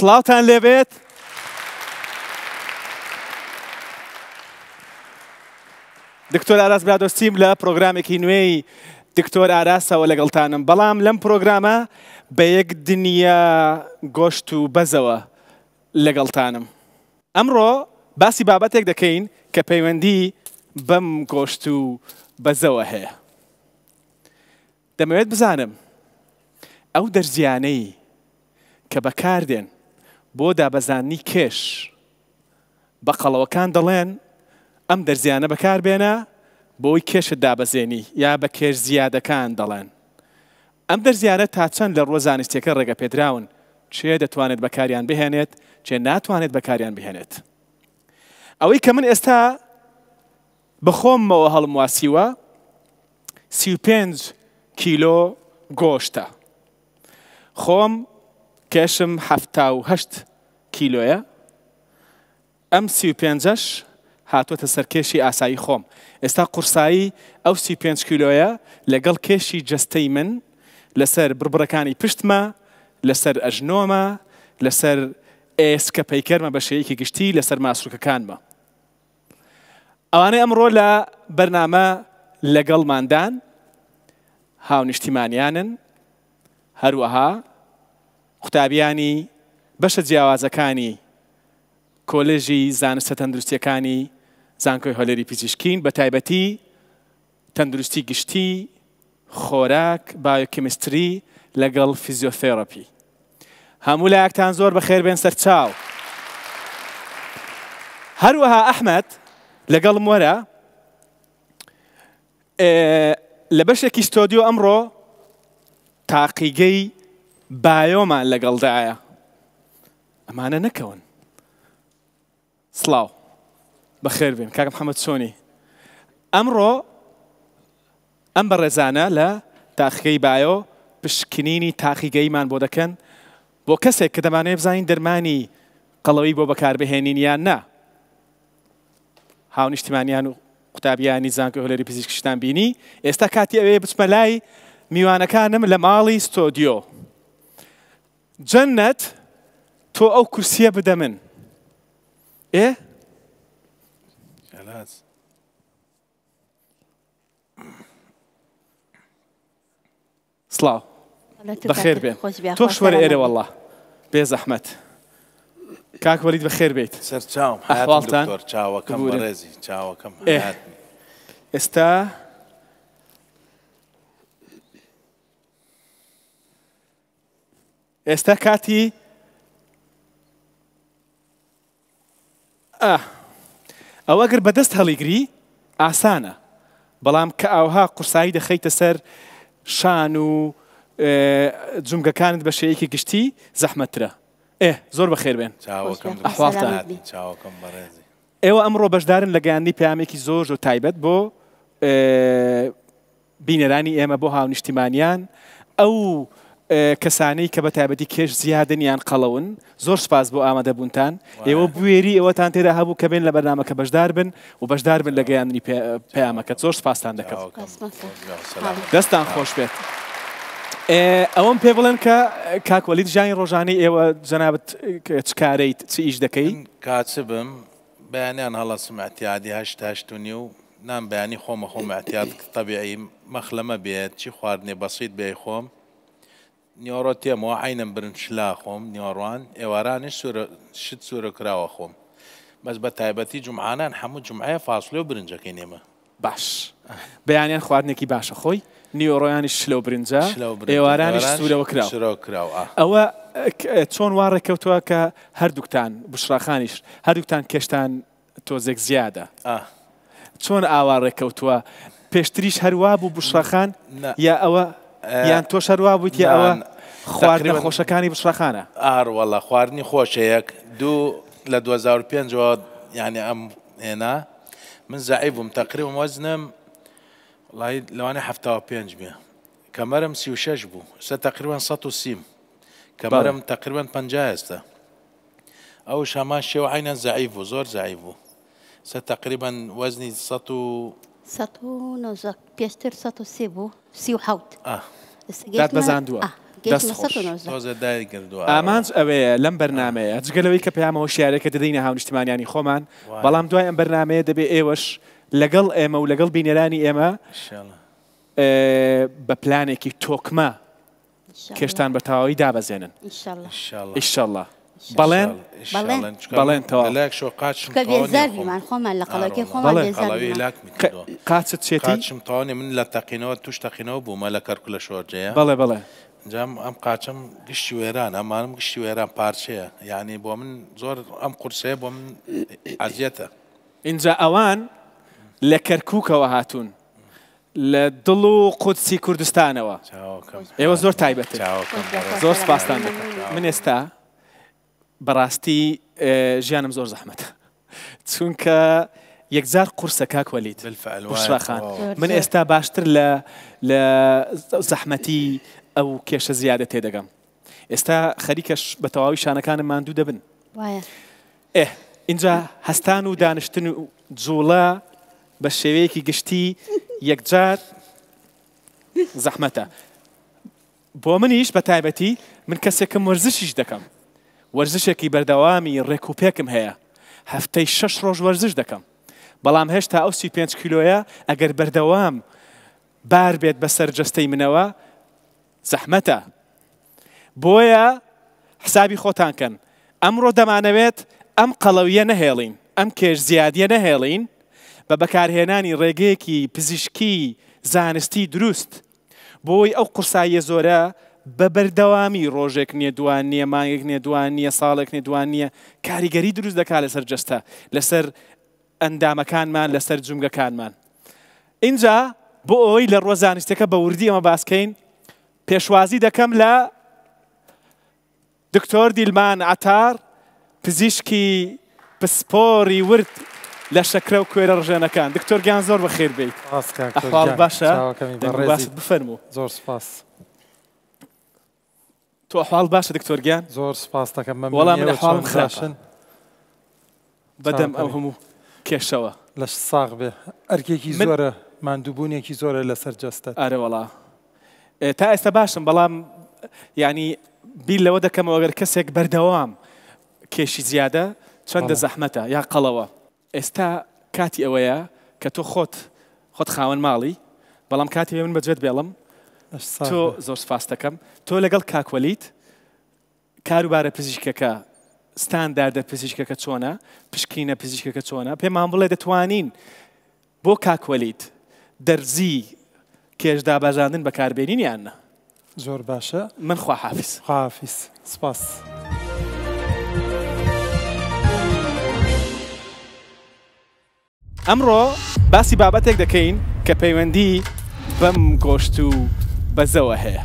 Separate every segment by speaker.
Speaker 1: سڵاوتان لێبێت. دکتۆر ئاراس برادۆستیم لە پرۆگرامێکی نوێی دکتۆر ئاراسەوە لەگەڵتانم، بەڵام لەم پرۆگرامە بە یەک دنیا گۆشت و بەزەوە لەگەڵتانم. ئەمڕۆ باسی بابەتێک دەکەین کە پەیوەندی بەم گۆشت و بەزەوە هەیە. دەمەوێت بزانم ئەو دەرزیانەی کە بەکاردێن بۆ دابەزاندنی کێش بە قەڵەوەکان دەڵێن ئەم دەرزیانە بەکاربێنە بۆی کێشت دابەزێنی یا بە کێش زیادەکان دەڵێن ئەم دەرزیانە تا چەند لە ڕووە زانستیەکە ڕێگەپێدراون کێ دەتوانێت بەکاریان بهێنێت کێ ناتوانێت بەکاریان بهێنێت ئەوەی کە من ئێستا بەخۆمەوە هەڵمواسیوە 35 کیلۆ گۆشتە خۆم کێشم 78 کیلۆیە ئەم 35ەش هاتووەتە سەر کێشی ئاسایی خۆم. ئێستا قورسایی ئەو 35 کیلۆیە لەگەڵ کێشی جەستەی من لەسەر بڕبڕەکانی پشتمە، لەسەر ئەژنۆمە، لەسەر ئێسکە پەیکەرمە بە شێوەیەکی گشتی لەسەر ماسولکەکانمە. ئەوانەی ئەمڕۆ لە بەرنامە لەگەڵماندان هاونیشتیمانیانن، هەروەها قوتابیانی بەشە جیاوازەکانی کۆلێژی زانستە تەندروستییەکانی زانکۆی هەولێری پزیشکین، بەتایبەتی تەندروستی گشتی، خۆراک، بایۆکیمستری لەگەڵ فیزیۆثێراپی. هەموو لایەکتان زۆر بەخێربێن سەرچاو. هەروەها ئەحمەد لەگەڵم وەرە لە بەشێکی ستۆدیۆ ئەمڕۆ تاقیگەی بایۆمان لەگەڵدایە. ئەمانە نەکەون. سڵاو بەخێر بێن کاک محەممەد چۆنی ئەمڕۆ ئەم بەڕێزانە لە تاقیگەی بایۆ پشکنینی تاقیگەیمان بۆ دەکەن بۆ کەسێک کە دەمانەوێت بزانین دەرمانی قەڵەوی بۆ بەکاربهێنین یان نا هاونیشتیمانیان و قوتابیانی زانکۆی هۆلێری پزیشکیشتان بینی ئێستا کاتی ئەوەیە بچمە لای میوانەکانم لە ماڵی ستۆدیۆ جەنەت تۆ ئەو کورسیە بدە من ئێ سڵاو بەخێر بێن تۆش وەرە ئێرە والله بێ زەحمەت کاک وەلید بەخێر بێیت
Speaker 2: سەرچاوم ئەحواڵتان چاوەکەم بەڕێزی چاوەکەم
Speaker 1: ئێستا ئێستا کاتی ئا ئەوە گەر بەدەست هەڵیگری ئاسانە بەڵام کە ئاوها قورسایی دەخەیتە سەر شان و جومگەکانت بە شێوەیەکی گشتی زەحمەتترە ئێ زۆر بەخێر بێن ئەحواڵتان ئێوە ئەمڕۆ بەشدارن لە گەیاندنی پەیامێکی زۆر زۆر تایبەت بۆ بینەرانی ئێمە بۆ هاونیشتیمانیان ئەو کەسانەی کە بە تایبەتی کێش زیادن یان قەڵەون زۆر سپاس بۆ ئامادەبوونتان ئێوە بوێری ئێوەتان تێدا هەبوو کە بێن لە بەرنامەکە بەشدار بن و بەشدار بن لە گەیاندنی پەیامەکە زۆر سپاستان دەکەم دەستان خۆش بێت. ئەوەم پێ بڵێن کە کاک وەلید ژیانی ڕۆژانەی ئێوە جەنابت چ کارەیت چ ئیش دەکەی؟
Speaker 2: کاسبم بەیانیان هەڵەسم ئیعتیادی هەشت هەشت و نیو نان بەیانی خۆم ئەخۆم ئیعتیاد تەبیعی مەخلەمە بێت چی خواردنێ بەسیت بێ ئەیخۆم نیوەڕۆ تێمەوە عەینەن برنج شلە ئەخۆم نیوەڕوان ئێوارانیش سورە شت سورە کراو ئەخۆم بەس بە تایبەتی جومعانان حەموو جومعەیە فاسڵێ و برنجەکەی نێمە.
Speaker 1: باش بەیانیان خواردنێکی باشە خۆی نیوەڕۆیانیش شلە و برنجە ئێوارانیش سوورەوە کراو
Speaker 2: سورەوە کراو ئا.
Speaker 1: ئەوە چۆن وا ڕێککەوتووە کە هەردووکتان بوشڕاخانیش هەردووکتان کێشتان تۆزێک زیادە چۆن ئاوا ڕێککەوتووە پێشتریش هەر وا بوو بوشڕاخان یا ئەوە یان تۆش هەر وا بوویت یا ئەوە خواردنە خۆشەکانی بوشڕاخانە؟
Speaker 2: ئار وەڵا خواردنی خۆشە یەک دوو لە 2005 ەوە یانی ئەم هێنا من زەعیف بووم تەقریبم وەزنم وەڵی لەوانەیە 75 بێ کەمەرم 36 بوو ئێستا تەقریبا 130 کەمەرم تەقریبا 50 ئێستا ئەوش هەمان شێوە عەینەن زەعیف بوو زۆر زەعیف بوو سە تەقریبەن وەزنی سەد و
Speaker 3: 119 پێشتر 130 بوو 37
Speaker 2: ئاه
Speaker 3: ئێستا
Speaker 1: دات
Speaker 3: گەیشتمە
Speaker 1: بەزاندووە.
Speaker 3: ئاه.
Speaker 1: دەست
Speaker 3: گەیشتمە
Speaker 1: خۆش.
Speaker 3: 119.
Speaker 2: تۆزێ دای گردووە ئارەوە.
Speaker 1: ئامانج ئەوەیە لەم بەرنامەیە جگە لەوەی کە پەیامە هۆشیارەکە دەدەینە هاونیشتمانیانی خۆمان
Speaker 2: وایە.
Speaker 1: بەڵام دوای ئەم بەرنامەیە دەبێ ئێوەش لەگەڵ ئێمە و لەگەڵ بینەرانی ئێمە
Speaker 2: ئیشاڵا.
Speaker 1: بە پلانێکی تۆکمە کێشتان بە تەواوی دابەزێنن. ئیشەڵا. بەڵێن؟ بەڵێن تەواو.
Speaker 3: چونکە بێزار بیمان خۆمان لە قەڵەویەکەی خۆمان بێزار بیمان.
Speaker 1: قاچت چێتی؟
Speaker 2: قاچم تەواو نیە من لە تەقینەوە توش تەقینەوە بوومە لە کەرکوک لە شۆرجەیە.
Speaker 1: بەڵێ بەڵێ.
Speaker 2: ئینجا ئەم قاچم گشتی وێران ئەمانم گشتی وێران پارچەیە یانی بۆ من زۆر ئەم قورسەیە بۆ من ئەزیەتە.
Speaker 1: ئینجا ئەوان لە کەرکوکەوە هاتوون لە دڵ و قودسی کوردستانەوە. ئێوە زۆر تایبەتن. زۆر سپاستان دەکەم. من ئێستا بەڕاستی ژیانم زۆر زەحمەتە چونکە یەکجار قورسە کاک وەلید بوشرا خان من ئێستا باشتر لە لە زەحمەتی ئەو کێشە زیادە تێدەگەم ئێستا خەریکەش بە تەواوی شانەکانم ماندوو دەبن ئێ ئینجا هەستان و دانیشتن و جوڵە بە شێوەیەکی گشتی یەکجار زەحمەتە بۆ منیش بە تایبەتی من کەسێکم وەرزشیش دەکەم وەرزشێکی بەردەوامی ڕێک و پێکم هەیە هەفتەی شەش ڕۆژ وەرزش دەکەم بەڵام هێشتا ئەو 35 کیلۆیە ئەگەر بەردەوام بار بێت بەسەر جەستەی منەوە زەحمەتە بۆیە حسابی خۆتان کەن ئەمڕۆ دەمانەوێت ئەم قەڵەویە نەهێڵین ئەم کێش زیادیە نەهێڵین بە بەکارهێنانی ڕێگەیەکی پزیشکی زانستی دروست بۆی ئەو قورساییە زۆرە بە بەردەوامی ڕۆژێک نیە دوان نیە مانگێک نیە دوان نیە ساڵێک نیە دوان نیە کاریگەری دروست دەکات لەسەر جەستە لەسەر ئەندامەکانمان لەسەر جومگەکانمان ئینجا بۆ ئەوەی لە ڕووە زانستیەکە بە وردی ئەمە باس کەین پێشوازی دەکەم لە دکتۆر دیلمان عەتار پزیشکی پسپۆری ورد لە شەکرە و کوێرە ڕژێنەکان دکتۆر گیان زۆر بەخێر بێیت
Speaker 4: سپاس کاک تۆر
Speaker 1: ئەحواڵت
Speaker 4: گیان
Speaker 1: باشە
Speaker 4: چاوەکەمی
Speaker 1: دەنگ و
Speaker 4: بەڕێزیت
Speaker 1: باست بفەرموو
Speaker 4: زۆر سپاس.
Speaker 1: تۆ ئەحواڵت باشە دکتۆر گیان؟
Speaker 4: زۆر سپاس دەکەم
Speaker 1: وەڵا
Speaker 4: مەمنونی
Speaker 1: من
Speaker 4: ئێوە
Speaker 1: ئەحواڵم
Speaker 4: چۆن
Speaker 1: خراپە
Speaker 4: باشن؟
Speaker 1: بەدەم ئەو
Speaker 4: چاوەکەمی.
Speaker 1: هەموو کێشەوە.
Speaker 4: لەشت ساغ بێ ئەرکێکی
Speaker 1: من
Speaker 4: زۆرە ماندووبوونێکی زۆرە لەسەر جەستەت.
Speaker 1: ئەرەوەڵا تا ئێستا باشم بەڵام یانی بیر لەوە دەکەمەوە گەر کەسێک بەردەوام کێشی زیادە چەندە
Speaker 4: بەڵێ.
Speaker 1: زەحمەتە یا قەڵەوە. ئێستا کاتی ئەوەیە کە تۆ خۆت خۆت خاوەن ماڵی بەڵام کاتی ئەوەیە من بەجێت بێڵم
Speaker 4: لەشت ساغ
Speaker 1: تۆ
Speaker 4: بێ.
Speaker 1: زۆر سپاست دەکەم تۆ لەگەڵ کاک وەلید کاروبارە پزیشکەکە ستانداردە پزیشکەکە چۆنە پشکینە پزیشکەکە چۆنە پێمان بڵێ دەتوانین بۆ کاک وەلید دەرزی کێش دابەزاندن بەکاربێنین یان نا؟
Speaker 4: زۆر باشە.
Speaker 1: من خواحافیز.
Speaker 4: خواحافیز. سپاس.
Speaker 1: ئەمڕۆ باسی بابەتێک دەکەین کە پەیوەندی بەم گۆشت و بەزەوە هەیە.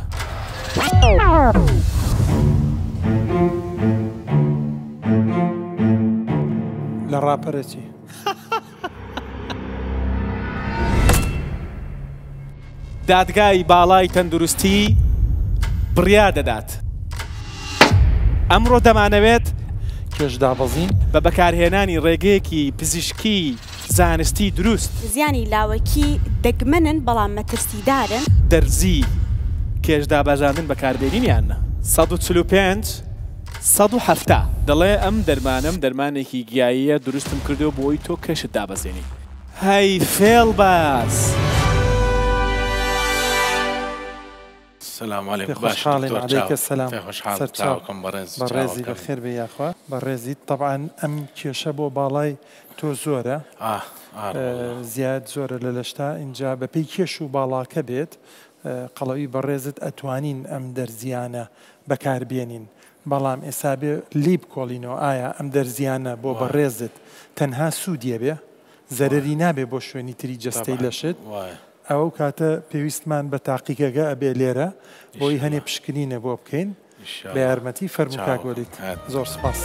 Speaker 4: لە ڕاپەرە چی؟
Speaker 1: دادگای باڵای تەندروستی بڕیار دەدات. ئەمڕۆ دەمانەوێت.
Speaker 4: کێش دابەزین.
Speaker 1: بە بەکارهێنانی ڕێگەیەکی پزیشکی زانستی دروست.
Speaker 5: زیانی لاوەکی دەگمەنن بەڵام مەترسیدارن.
Speaker 1: دەرزی کێش دابەزاندن بەکاربێنین یان نا؟ 145 170. دەڵێ ئەم دەرمانەم دەرمانێکی گیاییە دروستم کردووە بۆی تۆ کێشت دابەزێنی. هەی فێڵ باز.
Speaker 2: سلام علیکم
Speaker 4: پێ
Speaker 2: باش
Speaker 4: خۆشحاڵین
Speaker 2: دکتۆر
Speaker 4: علیکە
Speaker 2: چاو
Speaker 4: سلام
Speaker 2: پێ خۆشحاڵم
Speaker 4: سەرچاو
Speaker 2: چاوەکەم بەڕێز
Speaker 4: بەڕێزی
Speaker 2: چاوەکەمی.
Speaker 4: بەخێر بێی یاخوا بەڕێزیت تەبعەن ئەم کێشە بۆ باڵای تۆ زۆرە
Speaker 2: ئاه ئارە وەڵا.
Speaker 4: زیاد زۆرە لە لەشتا ئینجا بەپێی کێش و باڵاکە بێت قەڵەوی بەڕێزت ئەتوانین ئەم دەرزیانە بەکار بێنین بەڵام ئێسا بێ لێی بکۆڵینەوە ئایا ئەم دەرزیانە بۆ
Speaker 2: وایە.
Speaker 4: بەڕێزت تەنها سوودیە بێ زەرەری نابێ بۆ شوێنی تری جەستەی
Speaker 2: تەبعەن
Speaker 4: لەشت
Speaker 2: وایە.
Speaker 4: ئەو کاتە پێویستمان بە تاقیگەگە ئەبێ لێرە بۆی هەنێ
Speaker 2: ئیشەڵا.
Speaker 4: پشکنینە بۆ بکەین بە
Speaker 2: ئیشەڵا.
Speaker 4: یارمەتی فەرموو کاک
Speaker 2: چاوەکەم
Speaker 4: وەلید
Speaker 2: هەر.
Speaker 4: زۆر سپاس.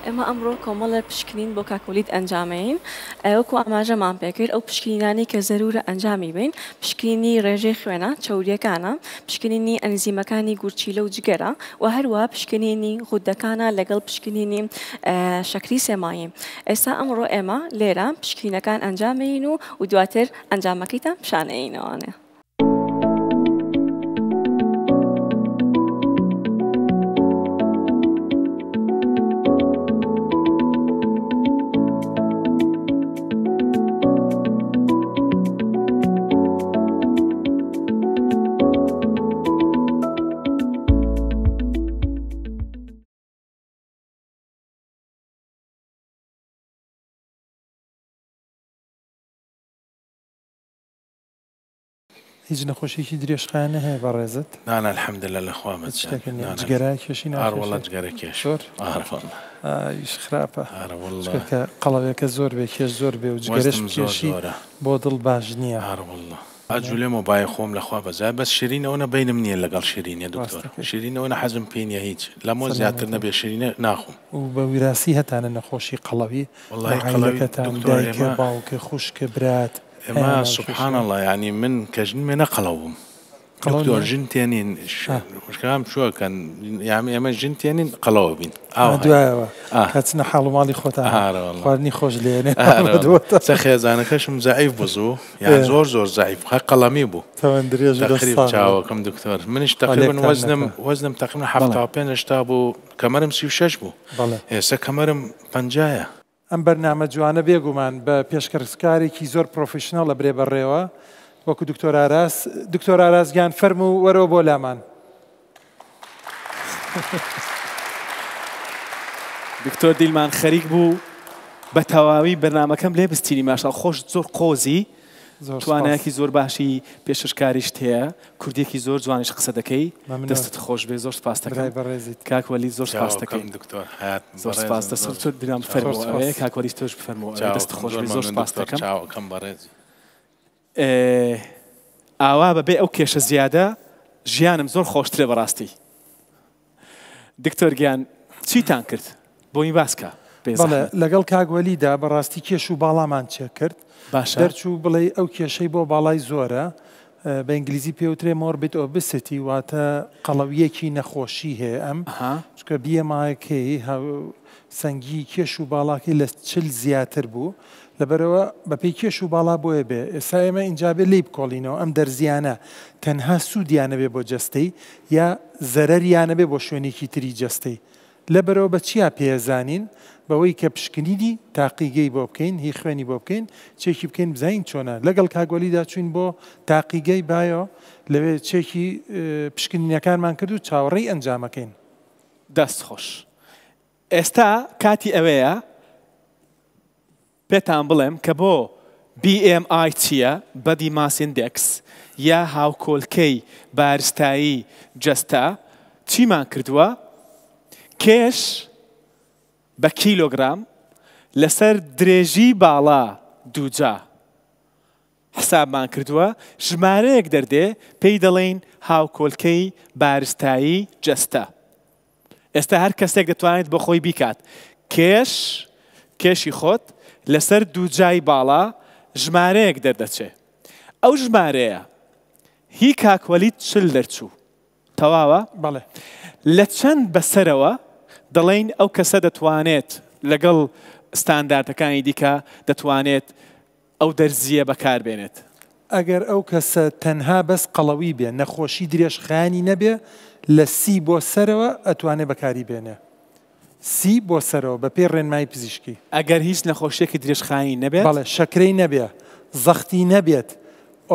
Speaker 6: ئێمە ئەمڕۆ کۆمەڵێ پشکنین بۆ کاک وەلید ئەنجامەین، وەکو ئاماژەمان پێکرد ئەو پشکنینانەی کە زەرورە ئەنجامی بەین پشکنینی ڕێژەی خوێنە چەورییەکانە، پشکنینی ئەنزیمەکانی گورچیلە و جگەرە و هەروەها پشکنینی غوددەکانە لەگەڵ پشکنینی شەکری سێمانگی. ئێستا ئەمڕۆ ئێمە لێرە پشکنینەکان ئەنجامەین و و دواتر ئەنجامەکەیتان پیشانەیەینەوانێ.
Speaker 4: هیچ نەخۆشیەکی درێژخایەن هەیە بەڕێزت؟
Speaker 2: نانا الحمدللە لە خوا
Speaker 4: هیچ شتێک نییە جگەرە کێشی
Speaker 2: ناکێشی؟ ئاروەڵا جگەرە کێش
Speaker 4: زۆر
Speaker 2: ئاروەڵا
Speaker 4: ئیش خراپە
Speaker 2: ئاروەڵا
Speaker 4: چونکە کە قەڵەوێکە زۆر بێ کێش زۆر بێ و جگەرەش
Speaker 2: وەزنم زۆر
Speaker 4: بکێشی
Speaker 2: زۆرە
Speaker 4: بۆ دڵ باش نییە.
Speaker 2: ئاروەڵا ئەجولێمەوە بای خۆم لە خوا بەزای بەس شیرین ئەوەنە بەینم نییە لەگەڵ شیرینیە دکتۆر
Speaker 4: ڕاستەکەی.
Speaker 2: شیرین ئەوەنە حەزم پێی نییە هیچ لەمەوە زیاتر
Speaker 4: سەلامەتی.
Speaker 2: نەبێ شیرینە ناخۆم.
Speaker 4: و بە ویراسی هەتانە نەخۆشی قەڵەوی لە
Speaker 2: وەڵایی قەڵەوی
Speaker 4: عایلەکەتان
Speaker 2: دکتۆر
Speaker 4: دایکە
Speaker 2: ئێمە
Speaker 4: باوکە خوشکە برات
Speaker 2: ئێمە
Speaker 4: هەیانە ئەو
Speaker 2: سبحان
Speaker 4: کێشەیە؟
Speaker 2: اللە یانی من کە ژنمێ نە قەڵەو بووم
Speaker 4: قەڵەو
Speaker 2: دکتۆر
Speaker 4: نیە؟
Speaker 2: ژن تێنین
Speaker 4: ئا.
Speaker 2: خوشکام چووەکەن یانی ئێمە ژن تێنین قەڵەوە بین
Speaker 4: ئا
Speaker 2: ئاوهایە
Speaker 4: دوایەوە
Speaker 2: ئا
Speaker 4: کە چنە حاڵ و ماڵی خۆتانە
Speaker 2: ئارە واللە
Speaker 4: خواردنی خۆش لێنێ
Speaker 2: ئارە واللە
Speaker 4: دووەتە
Speaker 2: چە خێزانەکەشم زەعیف بوو زوو یان
Speaker 4: ئێ.
Speaker 2: زۆر زۆر زەعیف هەر قەڵەمی بوو
Speaker 4: تەمەن درێژ و دەست
Speaker 2: تەقریب
Speaker 4: ساغ بێت.
Speaker 2: چاوەکەم دکتۆر منیش
Speaker 4: خوا
Speaker 2: تەقریبن
Speaker 4: لێکتان
Speaker 2: وەزنم
Speaker 4: نەکا.
Speaker 2: وەزنم تەقریبن
Speaker 1: بەڵێ.
Speaker 2: 75 هەشتا بوو کەمەرم 36 بوو
Speaker 4: بەڵێ.
Speaker 2: ئێستا کەمەرم پەنجایە.
Speaker 4: ئەم بەرنامە جوانە بێگومان بە پێشکەشکارێکی زۆر professional ئەبرێ بەڕێوە وەکو دکتۆر ئاراس. دکتۆر ئاراس گیان فەرموو وەرەوە بۆ لامان.
Speaker 1: دکتۆر دیلمان خەریک بوو بە تەواوی بەرنامەکەم لێ بستینی ماشاء خۆشت زۆر قۆزی
Speaker 4: زۆر سپاس.
Speaker 1: توانایەکی زۆر باشی پێشکەشکاریشت هەیە کوردیەکی زۆر جوانیش قسە دەکەی
Speaker 4: مەمنون.
Speaker 1: دەستت خۆش بێ زۆر سپاس دەکەم
Speaker 4: برای بەڕێزیت.
Speaker 1: کاک وەلی زۆر سپاس
Speaker 2: چاوەکەم
Speaker 1: دەکەین
Speaker 2: دکتۆر حەیات
Speaker 1: زۆر سپاس
Speaker 2: بەڕێزم
Speaker 1: دەست
Speaker 2: زۆر
Speaker 1: تۆ برام
Speaker 4: زۆر
Speaker 1: فەرموو ئەوێ
Speaker 4: سپاس.
Speaker 1: کاک وەلی تۆش بفەرموو ئەوێ دەست
Speaker 2: چاوەکەم
Speaker 1: خۆش
Speaker 2: زۆر
Speaker 1: بێ زۆر
Speaker 2: مەمنون
Speaker 1: سپاس
Speaker 2: دکتۆر
Speaker 1: دەکەم.
Speaker 2: چاوەکەم بەڕێزی.
Speaker 1: ئێ ئاوا بەبێ ئەو کێشە زیادە ژیانم زۆر خۆشترە بەڕاستی. دکتۆر گیان چیتان کرد بۆمی باس کە بێ
Speaker 4: بەڵێ
Speaker 1: زەحمەت.
Speaker 4: لەگەڵ کاک وەلیدا بەڕاستی کێش و باڵامان چێک کرد
Speaker 1: باشە.
Speaker 4: دەرچوو بڵێی ئەو کێشەی بۆ باڵای زۆرە بە ئینگلیزی پێوترێ morbid obesity واتە قەڵەوییەکی نەخۆشی هەیە ئەم چونکە BMI کەی سەنگی کێش و باڵاکەی لە 40 زیاتر بوو لەبەرئەوە بەپێی کێش و باڵا بۆیە بێ ئێستا ئێمە ئینجا بێ لێی بکۆڵینەوە ئەم دەرزیانە تەنها سوودیانە بێ بۆ جەستەی یا زەرەریانە بێ بۆ شوێنێکی تری جەستەی لەبەرئەوە بە چیا پێزانین بەوەی کە پشکنینی تاقیگەی بۆ بکەین هی خوێنی بۆ بکەین چێکی بکەین بزانین چۆنە لەگەڵ کاک وەلیدا چوین بۆ تاقیگەی بایۆ لەوێ چێکی پشکنینەکانمان کرد و چاوەڕێی ئەنجامەکەین.
Speaker 1: دەست خۆش ئێستا کاتی ئەوەیە پێتان بڵێم کە بۆ BMI چییە، Body Mass Index، یا هاوکۆلکەی بارستایی جەستە، چیمان کردووە؟ کێش بە کیلۆگرام لەسەر درێژی باڵا دووجا حسابمان کردووە، ژمارەیەک دەردێ پێی دەڵێین هاوکۆلکەی بارستایی جەستە. ئێستا هەر کەسێک دەتوانێت بۆ خۆی بیکات. کێش، کێشی خۆت لەسەر دووجای باڵا ژمارەیەک دەردەچێ. ئەو ژمارەیە هی کاک وەلید 40 دەرچوو. تەواوە؟
Speaker 4: بەڵێ.
Speaker 1: لە چەند بەسەرەوە دەڵێین ئەو کەسە دەتوانێت لەگەڵ ستانداردەکانی دیکە دەتوانێت ئەو دەرزییە بەکار بێنێت؟
Speaker 4: ئەگەر ئەو کەسە تەنها بەس قەڵەوی بێ نەخۆشی درێژخایەنی نەبێ لە 30 بۆ سەرەوە ئەتوانێ بەکاری بێنێ 30 بۆ سەرەوە بەپێی ڕێنمایی پزیشکی.
Speaker 1: ئەگەر هیچ نەخۆشیەکی درێژخایەنی نەبێت؟
Speaker 4: بەڵێ شەکرەی نەبێ زەختی نەبێت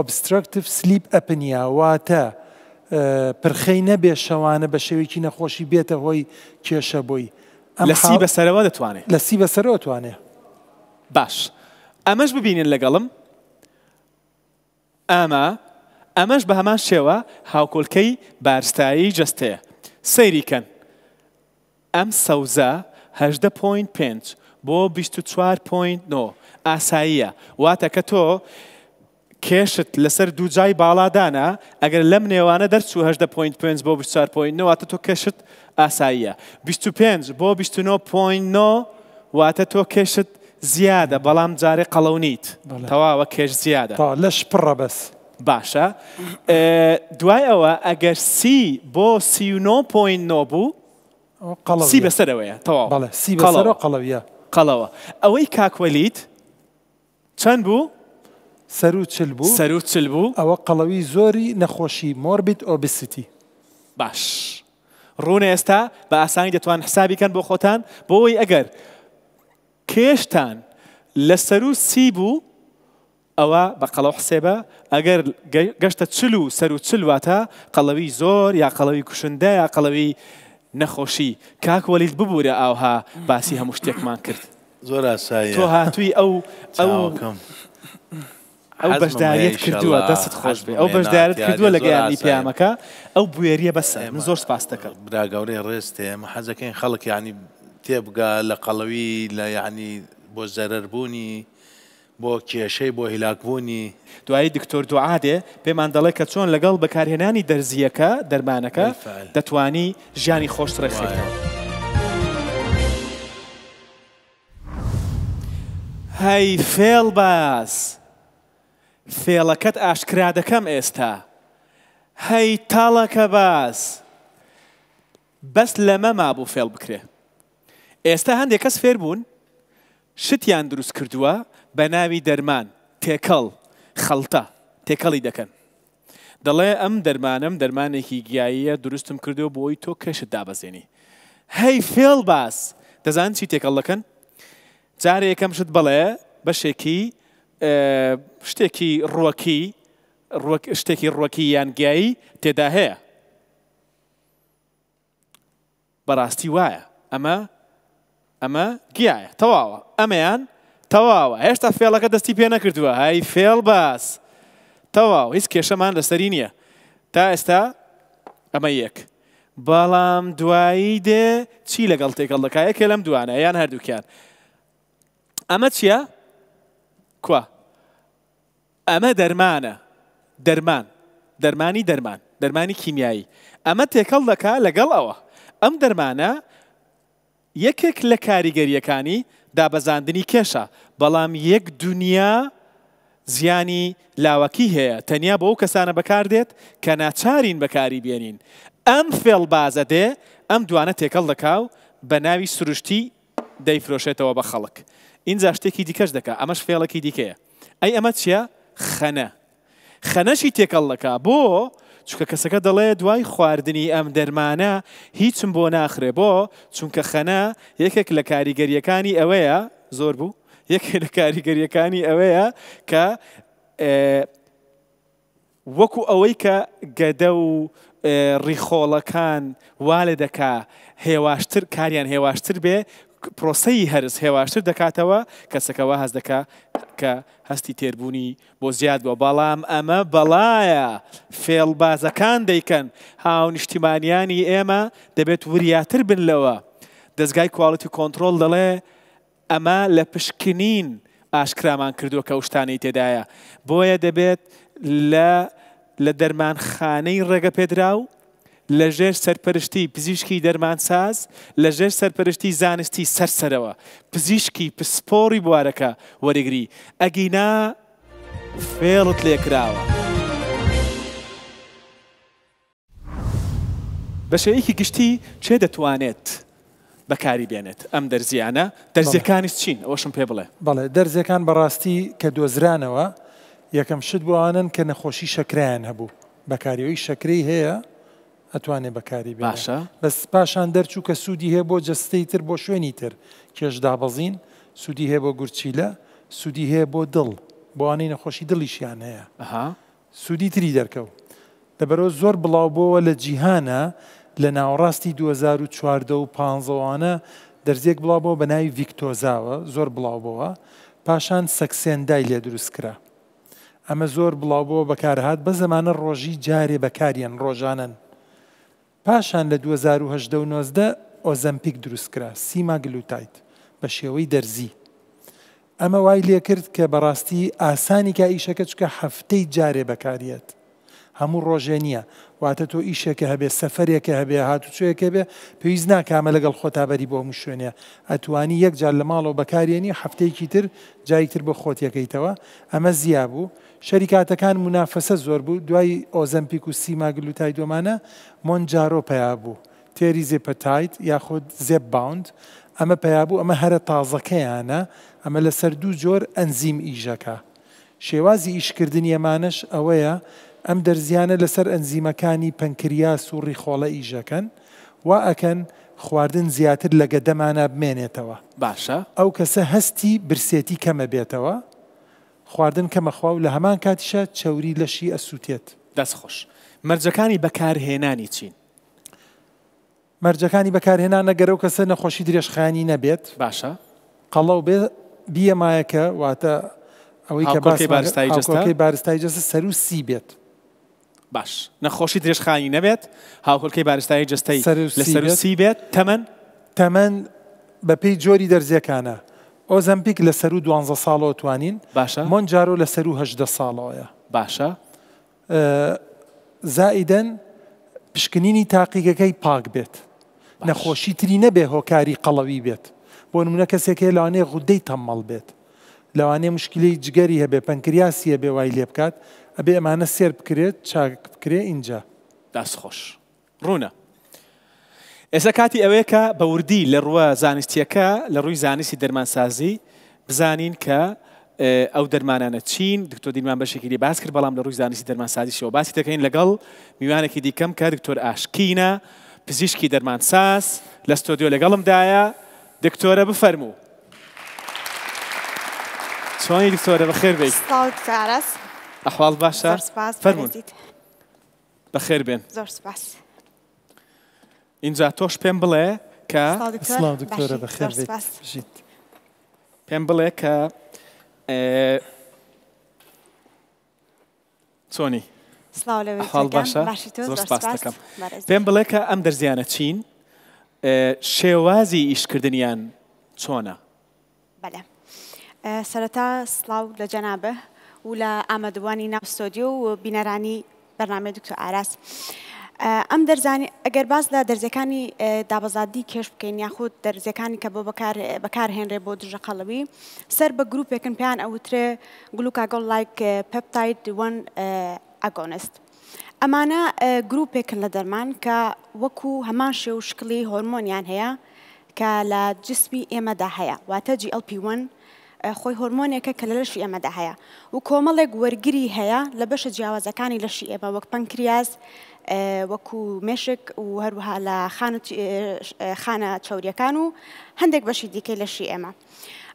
Speaker 4: Obstructive Sleep Apnea واتە پرخەی نەبێ شەوانە بە شێوەیەکی نەخۆشی بێتە هۆی کێشە بۆی ئەم
Speaker 1: لە 30 بەسەرەوە دەتوانێ.
Speaker 4: لە 30 بەسەرەوە توانێ.
Speaker 1: باش ئەمەش ببینن لەگەڵم ئەمە ئەمەش بە هەمان شێوە هاوکۆلکەی بارستایی جەستەیە سەیری کەن ئەم سەوزە 18 point 5 بۆ 24 point 9 ئاساییە واتە کە تۆ کێشت لەسەر دووجای باڵا دانا، ئەگەر لەم نێوانە دەرچوو 18 point پێنج بۆ 24 point نۆ واتە تۆ کێشت ئاساییە، 25 بۆ 29 point نۆ واتە تۆ کێشت زیادە بەڵام جارێ قەڵەو نیت، تەواوە کێش زیادە.
Speaker 4: تەواو لەش پڕە بەس.
Speaker 1: باشە دوای ئەوە ئەگەر 30 بۆ 39 point نۆ بوو
Speaker 4: قەڵەویە.
Speaker 1: سی بەسەرەوەیە تەواو.
Speaker 4: بەڵێ سی بەسەرەوە قەڵەویە.
Speaker 1: قەڵەوە. ئەوەی کاک وەلید چەند بوو؟
Speaker 4: سەروو 40 بوو.
Speaker 1: سەروو 40 بوو.
Speaker 4: ئەوە قەڵەوی زۆری نەخۆشی morbid obesity.
Speaker 1: باش ڕوونە ئێستا بە ئاسانی دەتوان حسابی کەن بۆ خۆتان بۆ ئەوەی ئەگەر کێشتان لە سەروو 30 بوو ئەوە بە قەڵەو حسێبە، ئەگەر گەشتە 40 و سەروو 40 واتە قەڵەوی زۆر یا قەڵەوی کوشندە یا قەڵەوی نەخۆشی. کاک وەلید ببورە ئاوها باسی هەموو شتێکمان کرد.
Speaker 2: زۆر ئاساییە.
Speaker 1: تۆ هاتووی ئەو ئەو
Speaker 2: چاوەکەم.
Speaker 1: ئەو
Speaker 2: حەزمم هەیە
Speaker 1: بەشداریەت کردووە
Speaker 2: ئیشەڵا
Speaker 1: دەستت خۆش بێ
Speaker 2: حەزمم
Speaker 1: ئەو
Speaker 2: هەیە
Speaker 1: بەشدارت
Speaker 2: ناتیادێ
Speaker 1: کردووە لە
Speaker 2: زۆر
Speaker 1: گەیاندنی
Speaker 2: ئاساییە.
Speaker 1: پەیامەکە ئەو بوێریە بەسە من
Speaker 2: ئێمە
Speaker 1: زۆر سپاست دەکەم.
Speaker 2: برا گەورەی ڕێزت ئێمە حەزەکەین خەڵک یانی تێبگا لە قەڵەوی لە یانی بۆ زەرەر بوونی بۆ کێشەی بۆ هیلاک بوونی.
Speaker 1: دوایی دکتۆر دوعا دێ پێمان دەڵێ کە چۆن لەگەڵ بەکارهێنانی دەرزییەکە، دەرمانەکە،
Speaker 2: بالفعل.
Speaker 1: دەتوانی ژیانی خۆشت
Speaker 2: وایە.
Speaker 1: ڕێکخەیتەوە. هەی فێڵباز! فێڵەکەت ئاشکرا دەکەم ئێستا. هەی تەڵەکەباز! بەس لەمە مابوو فێڵ بکرێ. ئێستا هەندێک کەس فێر بوون شتیان دروست کردووە بە ناوی دەرمان، تێکەڵ، خەڵتە، تێکەڵی دەکەن. دەڵێ ئەم دەرمانەم دەرمانێکی گیاییە دروستم کردووە بۆ ئەوەی تۆ کێشت دابەزێنی. هەی فێڵباز! دەزانن چی تێکەڵ دەکەن؟ جارێ یەکەم شت بەڵێ بەشێکی شتێکی ڕوەکی، شتێکی ڕوەکی یان گیایی تێدا هەیە. بەڕاستی وایە ئەمە ئەمە گیایە تەواوە ئەمەیان تەواوە هێشتا فێڵەکە دەستی پێ نەکردووە هەی فێڵ باس تەواو هیچ کێشەمان لەسەری نییە تا ئێستا ئەمە یەک بەڵام دوایی دێ چی لەگەڵ تێکەڵ دەکا یەکێ لەم دوانە یان هەردووکیان ئەمە چییە کوا ئەمە دەرمانە، دەرمان، دەرمانی دەرمان، دەرمانی کیمیایی. ئەمە تێکەڵ دەکا لەگەڵ ئەوە. ئەم دەرمانە یەکێک لە کاریگەرییەکانی دابەزاندنی کێشە، بەڵام یەک دونیا زیانی لاوەکی هەیە، تەنیا بۆ ئەو کەسانە بەکاردێت کە ناچارین بەکاری بێنین. ئەم فێڵبازە دێ ئەم دوانە تێکەڵ دەکا و بە ناوی سروشتی دەیفرۆشێتەوە بە خەڵک. ئینجا شتێکی دیکەش دەکا، ئەمەش فێڵێکی دیکەیە. ئەی ئەمە چیە؟ خەنە. خەنەشی تێکەڵ دەکا. بۆ؟ چونکە کەسەکە دەڵێ دوای خواردنی ئەم دەرمانە هیچم بۆ ناخرێ. بۆ؟ چونکە خەنە یەکێک لە کاریگەرییەکانی ئەوەیە، زۆر بوو، یەکێک لە کاریگەرییەکانی ئەوەیە کە وەکو ئەوەی کە گەدە و ڕیخۆڵەکان وا لێ دەکا هێواشتر کاریان هێواشتر بێ، پرۆسەی هەرس هێواشتر دەکاتەوە، کەسەکە وا هەست دەکا کە هەستی تێربوونی بۆ زیاد بووە، بەڵام ئەمە بەڵایە، فێڵبازەکان دەیکەن، هاونیشتیمانیانی ئێمە دەبێت وریاتر بن لەوە، دەزگای quality control دەڵێ ئەمە لە پشکنین ئاشکرامان کردووە کە ئەو شتانەی تێدایە، بۆیە دەبێت لە لە دەرمانخانەی ڕێگەپێدراو، لە ژێر سەرپەرشتی پزیشکی دەرمانساز، لە ژێر سەرپەرشتی زانستی سەر سەرەوە، پزیشکی پسپۆڕی بوارەکە وەریگری، ئەگینا فێڵت لێکراوە. بە شێوەیەکی گشتی کێ دەتوانێت بەکاری بێنێت ئەم دەرزییانە؟ دەرزییەکانیش چین؟ ئەوەشم پێ بڵێ.
Speaker 4: بەڵێ دەرزیەکان بەڕاستی کە دۆزرانەوە یەکەم شت بۆ ئەوانەن کە نەخۆشی شەکرەیان هەبوو بەکاری ئەوی شەکرەی هەیە ئەتوانێ بەکاری بێنێ
Speaker 1: باشە.
Speaker 4: بەس پاشان دەرچوو کە سوودی هەیە بۆ جەستەی تر بۆ شوێنی تر کێش دابەزین سوودی هەیە بۆ گورچیلە سوودی هەیە بۆ دڵ بۆ ئەوانەی نەخۆشی دڵیشیان هەیە
Speaker 1: ئەها.
Speaker 4: سوودی تری دەرکەوت. لەبەرئەوە زۆر بڵاوبۆوە لە جیهانا لە ناوەڕاستی 2014 و 15 وانە دەرزیەک بڵاوبۆوە بە ناوی ڤیکتۆزاوە زۆر بڵاوبۆوە پاشان سەکسێندای لێ دروست کرا ئەمە زۆر بڵاوبۆوە بەکارهات بەس ئەمانە ڕۆژی جارێ بەکاریەن ڕۆژانەن پاشان لە 2018 و 19 ئۆزەمپیک دروست کرا سیماگلوتاید بە شێوەی دەرزی. ئەمە وای لێکرد کە بەڕاستی ئاسانی کا ئیشەکە چونکە هەفتەی جارێ بەکاریەت هەموو ڕۆژێ نییە واتە تۆ ئیشێکە هەبێ سەفەرێکە هەبێ هاتوچۆیەک هەبێ پێویست ناکا ئەمە لەگەڵ خۆتا بەری بۆ هەموو شوێنێ ئەتوانی یەک جار لە ماڵەوە بەکاریێنی هەفتەیەکی تر جارێکی تر بۆ خۆت یەکەیتەوە ئەمە زیا بوو شەریکاتەکان مونافەسە زۆر بوو دوای ئۆزەمپیک و سیماگلوتاید وەمانە مۆنجارۆ پەیا بوو تێریزێپەتاید یاخود زێپباوند ئەمە پەیا بوو ئەمە هەرە تازەکەیانە ئەمە لەسەر دوو جۆر ئەنزیم ئیشەکا شێوازی ئیشکردنی ئەمانەش ئەوەیە ئەم دەرزیانە لەسەر ئەنزیمەکانی پەنکریاس و ڕیخۆڵە ئیشەکەن وا ئەکەن خواردن زیاتر لە گەدەمانا بمێنێتەوە
Speaker 1: باشە.
Speaker 4: ئەو کەسە هەستی برسێتی کەمەبێتەوە خواردن کەمەخوا و لە هەمان کاتیشا چەوری لەشی ئەسوتێت.
Speaker 1: دەست خۆش. مەرجەکانی بەکارهێنانی چین؟
Speaker 4: مەرجەکانی بەکارهێنان ئەگەر ئەو کەسە نەخۆشی درێژخایەنی نەبێت.
Speaker 1: باشە.
Speaker 4: قەڵەو بێ بیەمایەکە واتە ئەوەی کە
Speaker 1: هاوکۆڵکەی بارستایی جەستە.
Speaker 4: هاوکۆڵکەی بارستایی جەستە سەروو 30 بێت.
Speaker 1: باش نەخۆشی درێژخایەنی نەبێت، هاوکۆڵکەی بارستایی جەستەی لە سەروو 30 بێت، تەمەن؟
Speaker 4: تەمەن بەپێی جۆری دەرزیەکانە. ئۆزەمپیک لە سەروو دوانزە ساڵەوە توانین.
Speaker 1: باشە.
Speaker 4: مۆنجارۆ لە سەروو 18 ساڵەوەیە.
Speaker 1: باشە.
Speaker 4: زائیدەن پشکنینی تاقیگەکەی پاک بێت نەخۆشی تری نەبێ هۆکاری قەڵەوی بێت بۆ نمونە کەسێک هەیە لەوانەیە غودەی تەممەڵ بێت لەوانەیە مشکلەی جگەری هەبێ پەنکریاسی هەبێ وای لێ بکات ئەبێ ئەمانە سێر بکرێت چاک بکرێ ئینجا.
Speaker 1: دەست خۆش. ڕوونە. ئێستا کاتی ئەوەیە کە بە وردی لە ڕووە زانستییەکە، لە ڕووی زانستی دەرمانسازی بزانین کە ئەو دەرمانانە چین، دکتۆر دینمان بەشێکی لێ باس کرد، بەڵام لە ڕووی زانستی دەرمانسازیشەوە باسی دەکەین لەگەڵ میوانێکی دیکەم کە دکتۆر ئاشکینە، پزیشکی دەرمانساز لە ستۆدیۆ لەگەڵمدایە. دکتۆرە بفەرموو. چۆنی دکتۆرە بەخێر بێیت.
Speaker 5: سڵاو دکتۆر ئاراس.
Speaker 1: ئەحواڵ باشە؟
Speaker 5: زۆر سپاس.
Speaker 1: فەرموون. بەخێر بێن.
Speaker 5: زۆر سپاس.
Speaker 1: ئینجا تۆش پێم بڵێ کە.
Speaker 4: سڵاو دکتۆرە بەخێر بێیت بژیت.
Speaker 1: پێم بڵێ کە چۆنی؟
Speaker 5: سڵاو لە
Speaker 1: ئەحواڵ باشە؟ زۆر سپاس دەکەم. پێم بڵێ کە ئەم دەرزیانە چین؟ شێوازی ئیشکردنیان چۆنە؟
Speaker 5: بەلێ سەرەتا سڵاو لە جەنابت و لە ئامادەبووانی ناو ستۆدیۆ و بینەرانی بەرنامەی دکتۆر ئاراس. ئەم دەرزانی ئەگەر باس لە دەرزیەکانی دابەزاندنی کێش بکەین یاخود دەرزیەکانی کە بۆ بەکار بەکارهێنرێ بۆ دژە قەڵەوی سەر بە گروپێکن پێیان ئەوترێ glucagon like peptide 1 agonist ئەمانە گروپێکن لە دەرمان کە وەکو هەمان شێو و شکڵی هۆرمۆنیان هەیە کە لە جسمی ئێمەدا هەیە واتە GLP-1 خۆی هۆرمۆنێکە کە لە لەشی ئێمەدا هەیە و کۆمەڵێک وەرگری هەیە لە بەشە جیاوازەکانی لەشی ئێمە وەک پەنکریاس وەکو مێشک و هەروەها لە خانە چەوریەکان و هەندێک بەشی دیکەی لەشی ئێمە.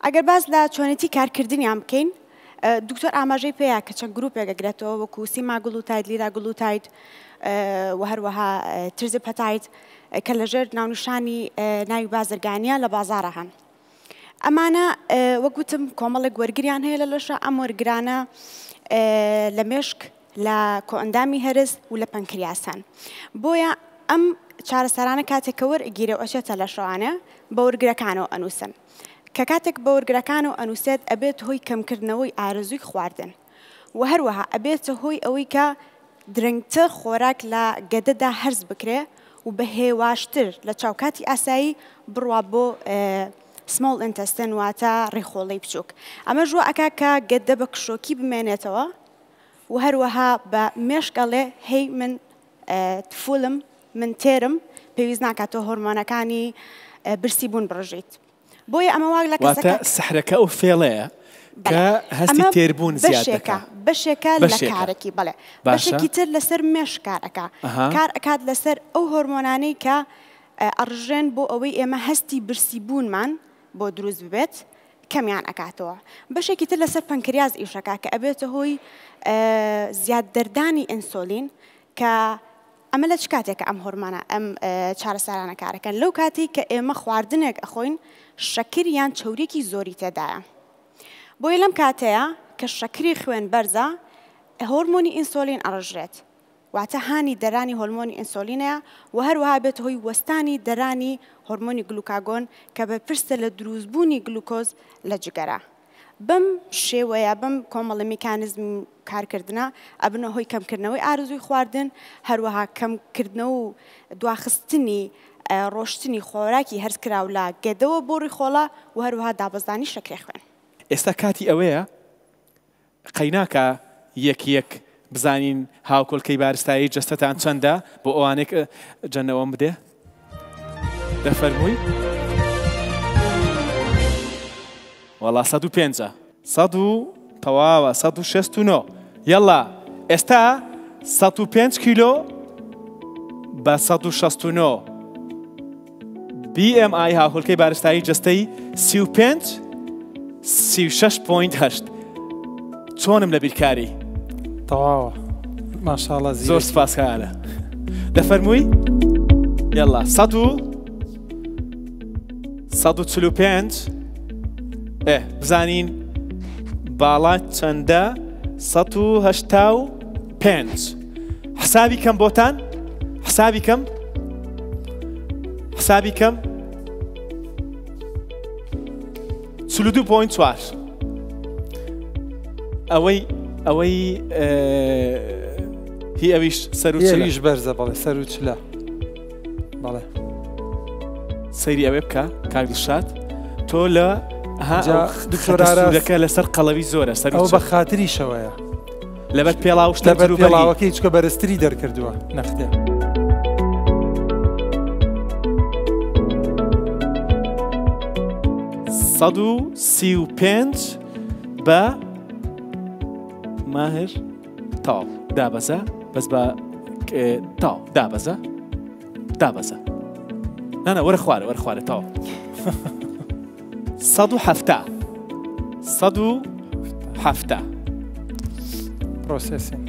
Speaker 5: ئەگەر باس لە چۆنێتی کارکردنیان بکەین دکتۆر ئاماژەی پێیا کە چەند گروپێک ئەگرێتەوە وەکو سیماگلوتاید، لیراگلوتاید و هەروەها ترزپەتاید کە لەژێر ناونیشانی ناوی بازرگانیە لە بازاڕە هەن. ئەمانە وەک وتم کۆمەڵێک وەرگریان هەیە لە لەشە، ئەم وەرگرانە لە مێشک، لە کۆئەندامی هەرس و لە پەنکریاس هەن. بۆیە ئەم چارەسەرانە کاتێک کە وەرئەگیرێ و ئەچێتە لەشەوانێ بە وەرگرەکانەوە ئەنووسن. کە کاتێک بە وەرگرەکانەوە ئەنووسێت ئەبێت هۆی کەمکردنەوەی ئارەزووی خواردن و هەروەها ئەبێتە هۆی ئەوەی کە درەنگتر خۆراک لە گەدەدا هەرس بکرێ و بە هێواشتر لە چاو کاتی ئاسایی بڕوا بۆ small intestine واتە ڕیخۆڵەی بچووک. ئەمەش وا ئەکا کە گەدە بە کشۆکی بمێنێتەوە و هەروەها بە مێشک ئەڵێ هەی من full م من تێرم پێویست ناکات تۆ هۆرمۆنەکانی برسی بوون بڕژیت بۆیە ئەمە وا لە
Speaker 1: واتە
Speaker 5: کەسەکە
Speaker 1: سحرەکە ئەو فێڵەیە کە هەستی
Speaker 5: ئەمە
Speaker 1: تێربوون زیاد
Speaker 5: بەشێکە
Speaker 1: دەکا
Speaker 5: بەشێکە لە
Speaker 1: بەشێکە
Speaker 5: کارەکی بەڵێ
Speaker 1: باشە
Speaker 5: بەشێکی تر لەسەر مێشک کار ئەکا
Speaker 1: ئەها
Speaker 5: کار ئەکات لەسەر ئەو هۆرمۆنانەی کە ئەڕژێن بۆ ئەوەی ئێمە هەستی برسی بوونمان بۆ دروست ببێت کەمیان ئەکاتەوە بەشێکی تر لەسەر پەنکریاس ئیش ئەکا کە ئەبێتە هۆی زیاد دەردانی ئینسۆلین کە ئەمە لە چ کاتێکە ئەم هۆرمانە ئەم چارەسەرانە کارەکەن لەو کاتێک کە ئێمە خواردنێک ئەخۆین شەکر یان چەوریەکی زۆری تێدایە بۆیە لەم کاتەیە کە شەکری خوێن بەرزە هۆرمۆنی ئینسۆلین ئەڕژرێت واتە هانی دەرانی هۆرمۆنی ئینسۆلینەیە و هەروەها بێتە هۆی وەستانی دەرانی هۆرمۆنی گلوکاگۆن کە بەرپرسە لە دروستبوونی گلوکۆز لە جگەرە. بەم شێوەیە بەم کۆمەڵە میکانزم کارکردنە ئەبنە هۆی کەمکردنەوەی ئارەزووی خواردن، هەروەها کەمکردنەوە و دواخستنی ڕۆشتنی خۆراکی هەرسکراو لە گەدەوە بۆ ڕیخۆڵە و هەروەها دابەزانی شەکرەی خوێن.
Speaker 1: ئێستا کاتی ئەوەیە قەیناکە یەک یەک بزانین هاوکۆلکەی بارستایی جەستەتان چەندە بۆ ئەوانەی کە جەنەوەم بدێ دەفەرمووی وەڵا 105 سەد و تەواوە 169 یەڵا ئێستا 105 کیلۆ بە 169 BMI هاوکۆلکەی بارستایی جەستەی 35 36.8 چۆنم لە بیرکاری؟
Speaker 4: تەواوە ماشاءاللە
Speaker 1: زیرەکی. زۆر سپاس کارە دەفەرمووی یەڵا سەد و 145 ئێ بزانین باڵا چەندە 185 حسابی کەم بۆتان حسابی کەم حسابی کەم 42.4 ئەوەی ئەوەی هی ئەویش سەر و
Speaker 4: چلەویش بەرزە بەڵێ سەر و چلە بەڵێ
Speaker 1: سەیری ئەوێ بکە کاک دڵشاد تۆ لە دکتۆرەکە لەسەر قەڵەوی زۆرە
Speaker 4: سەر ئەو بە خاتریشەوەیە
Speaker 1: لەبەر پێڵاو شتە
Speaker 4: لەبەر پێڵاوەکەی چکە بەرزتری دەرکردووە نەختێ.
Speaker 1: 135 بە ماهر تاو دابەزە بەس بە تاو دابەزە دابەزە نانا وەرە خوارە وەرە خوارە تاو 170 170
Speaker 4: processing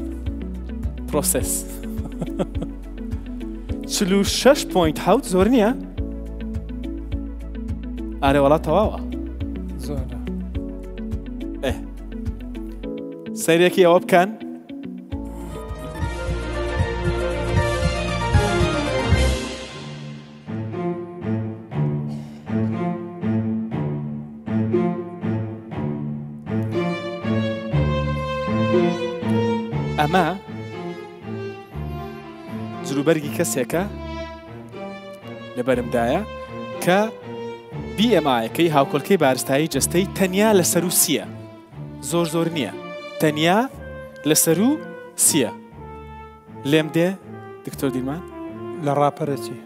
Speaker 1: process 46.7 زۆر نییە؟ ئارێ وەڵا تەواوە
Speaker 4: زۆرە
Speaker 1: ئێ سەیرێکی ئەوە بکەن ئەمە جلوبەرگی کەسێکە لەبەرمدایە کە BMI ەکەی هاوکۆلکەی بارستایی جەستەی تەنیا لە سەروو سیە زۆر زۆر نییە تەنیا لە سەروو سیە لێم دێ دکتۆر دیلمان
Speaker 4: لە ڕاپەرەچی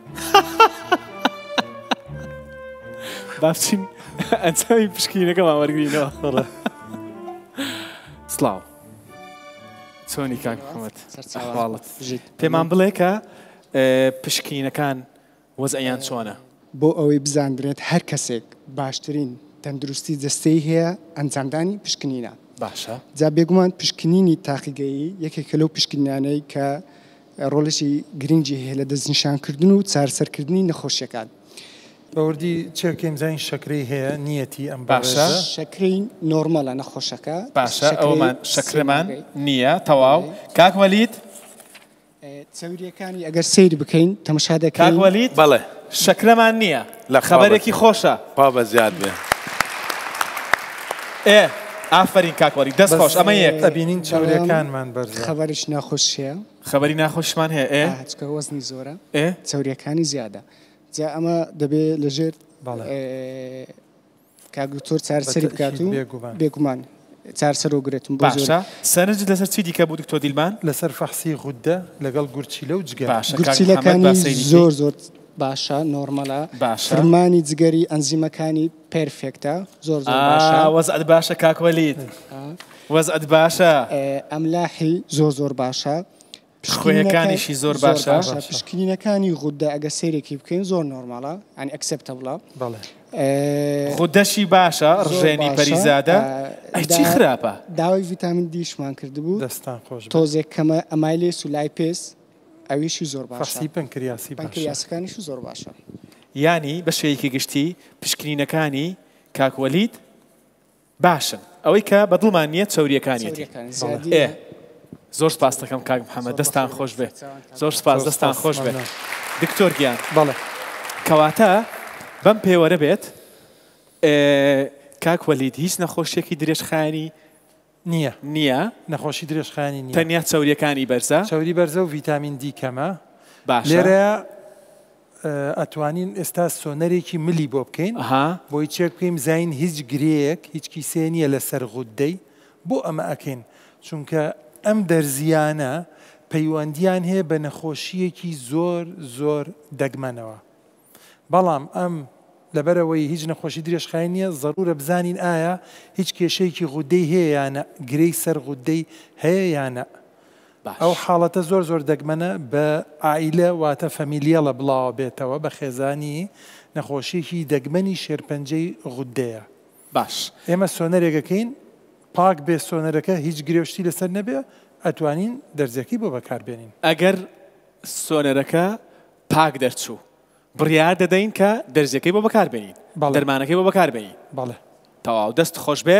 Speaker 1: با بچین ئەنجامی پشکینەکەمان وەرگرینەوە سڵاو چۆنی کاک محەممەد ئەحواڵت پێمان بڵێ کە پشکینەکان وەزعیان چۆنە؟
Speaker 7: بۆ ئەوەی بزاندرێت هەر کەسێک باشترین تەندروستی جەستەی هەیە ئەنجامدانی پشکنینە.
Speaker 1: باشە.
Speaker 7: جا بێگومان پشکنینی تاقیگەیی یەکێکە لەو پشکنینانەی کە ڕۆڵێکی گرنگی هەیە لە دەستنیشانکردن و چارەسەرکردنی نەخۆشیەکان.
Speaker 4: بە وردی چێکەین بزانین شەکرەی هەیە نیەتی ئەم بەڕێزە.
Speaker 1: باشە.
Speaker 7: شەکرەی نۆرمەڵە نەخۆشەکە.
Speaker 1: باشە ئەوەمان شەکرەمان نییە تەواو. کاک وەلید.
Speaker 7: چەوریەکانی ئەگەر سەیر بکەین تەمەشا
Speaker 1: کاک
Speaker 7: دەکەین.
Speaker 1: وەلید
Speaker 2: بەڵێ.
Speaker 1: شەکرەمان نییە
Speaker 2: لە خوا
Speaker 1: خەبەرێکی
Speaker 2: بەزیاد.
Speaker 1: خۆشە.
Speaker 2: خوا بەزیاد بێ.
Speaker 1: ئێ ئافەرین کاک وەلید دەست
Speaker 4: بەس
Speaker 1: خۆش ئەمە یەک.
Speaker 4: ئەبینین
Speaker 7: بەڵام
Speaker 4: چەوریەکانمان بەرزە.
Speaker 7: خەبەرێکی ناخۆش هەیە.
Speaker 1: خەبەری ناخۆشمان هەیە ئێ.
Speaker 7: ئا چونکە وەزنی زۆرە
Speaker 1: ئێ.
Speaker 7: چەوریەکانی زیادە جا ئەمە دەبێ لەژێر
Speaker 4: بەڵێ.
Speaker 7: کاک دکتۆر چارەسەری بکات و
Speaker 4: بێگومان
Speaker 7: بێگومان چارەسەر وەگرێتم بۆ زۆر
Speaker 1: باشە سەرنجت لەسەر چی دیکە بوو دکتۆر دیلمان؟
Speaker 4: لەسەر فەحسی غودە لەگەڵ گورچیلە و جگەر.
Speaker 1: باشە کاک محمد
Speaker 7: گورچیلەکانی
Speaker 1: با سەیری کەین.
Speaker 7: زۆر زۆر باشە normal ە
Speaker 1: باشە.
Speaker 7: فرمانی جگەری ئەنزیمەکانی perfect ە زۆر زۆر باشە.
Speaker 1: ئا وەزعت باشە کاک وەلید وەزعت باشە.
Speaker 7: ئەملاحی زۆر زۆر باشە.
Speaker 1: خوێیەکانیشی زۆر باشە.
Speaker 7: پشکنینەکانی غودە ئەگەر سەیرێکی بکەین زۆر normal ە یانی acceptable ە.
Speaker 4: بەڵێ.
Speaker 1: غودەشی باشە ڕژێنی پەریزادە ئەی چی خراپە؟
Speaker 7: داوای ڤیتامین دیشمان کردبوو.
Speaker 4: دەستان خۆش بێت.
Speaker 7: تۆزێک کەمە amylase و lipase ئەویشی زۆر باشە.
Speaker 4: فەحسی پەنکریاسی باشە.
Speaker 7: پەنکریاسەکانیشی زۆر باشە.
Speaker 1: یانی بە شێوەیەکی گشتی پشکنینەکانی کاک وەلید باشن ئەوەی کە بە دڵمان نییە چەوریەکانیەتی ئێ زۆر سپاس دەکەم کاک محەممەد دەستان خۆش بێ زۆر سپاس دەستان خۆش بێ دکتۆر گیان
Speaker 4: بەڵێ
Speaker 1: کەواتە بەم پێوەرە بێت. کاک وەلید هیچ نەخۆشیەکی درێژخایەنی
Speaker 4: نییە.
Speaker 1: نییە؟
Speaker 4: نەخۆشی درێژخایەنی نییە.
Speaker 1: تەنیا چەوریەکانی بەرزە؟
Speaker 4: چەوری بەرزە و ڤیتامین دی کەمە.
Speaker 1: باشە.
Speaker 4: لێرەیا ئەتوانین ئێستا سۆنەرێکی ملی بۆ بکەین بۆی چێک بکەین بزانین هیچ گرێیەک هیچ کیسەیە نییە لەسەر غوددەی بۆ ئەمە ئەکەین چونکە ئەم دەرزیانە پەیوەندیان هەیە بە نەخۆشییەکی زۆر زۆر دەگمەنەوە بەڵام ئەم لەبەرئەوەی هیچ نەخۆشی درێژخایەن نییە زەرورە بزانین ئایا هیچ کێشەیەکی غودەی هەیە یا نە گرێی سەر غودەی هەیە یا نە ئەو حاڵەتە زۆر زۆر دەگمەنە بە عائیلە واتە فەمیلیەڵە بڵاوە بێتەوە بە خێزانی نەخۆشیەکی دەگمەنی شێرپەنجەی غودەیە.
Speaker 1: باش.
Speaker 4: ئێمە سۆنەرێک ئەکەین پاک بێ سۆنەرەکە هیچ گرێ و شتی لەسەر نەبێ ئەتوانین دەرزیەکەی بۆ بەکار بێنین.
Speaker 1: ئەگەر سۆنەرەکە پاک دەرچوو بڕیار دەدەین کە دەرزیەکەی بۆ بەکار بێنین
Speaker 4: بەڵێ.
Speaker 1: دەرمانەکەی بۆ بەکار بێنین.
Speaker 4: بەڵێ.
Speaker 1: تەواو دەست خۆش بێ.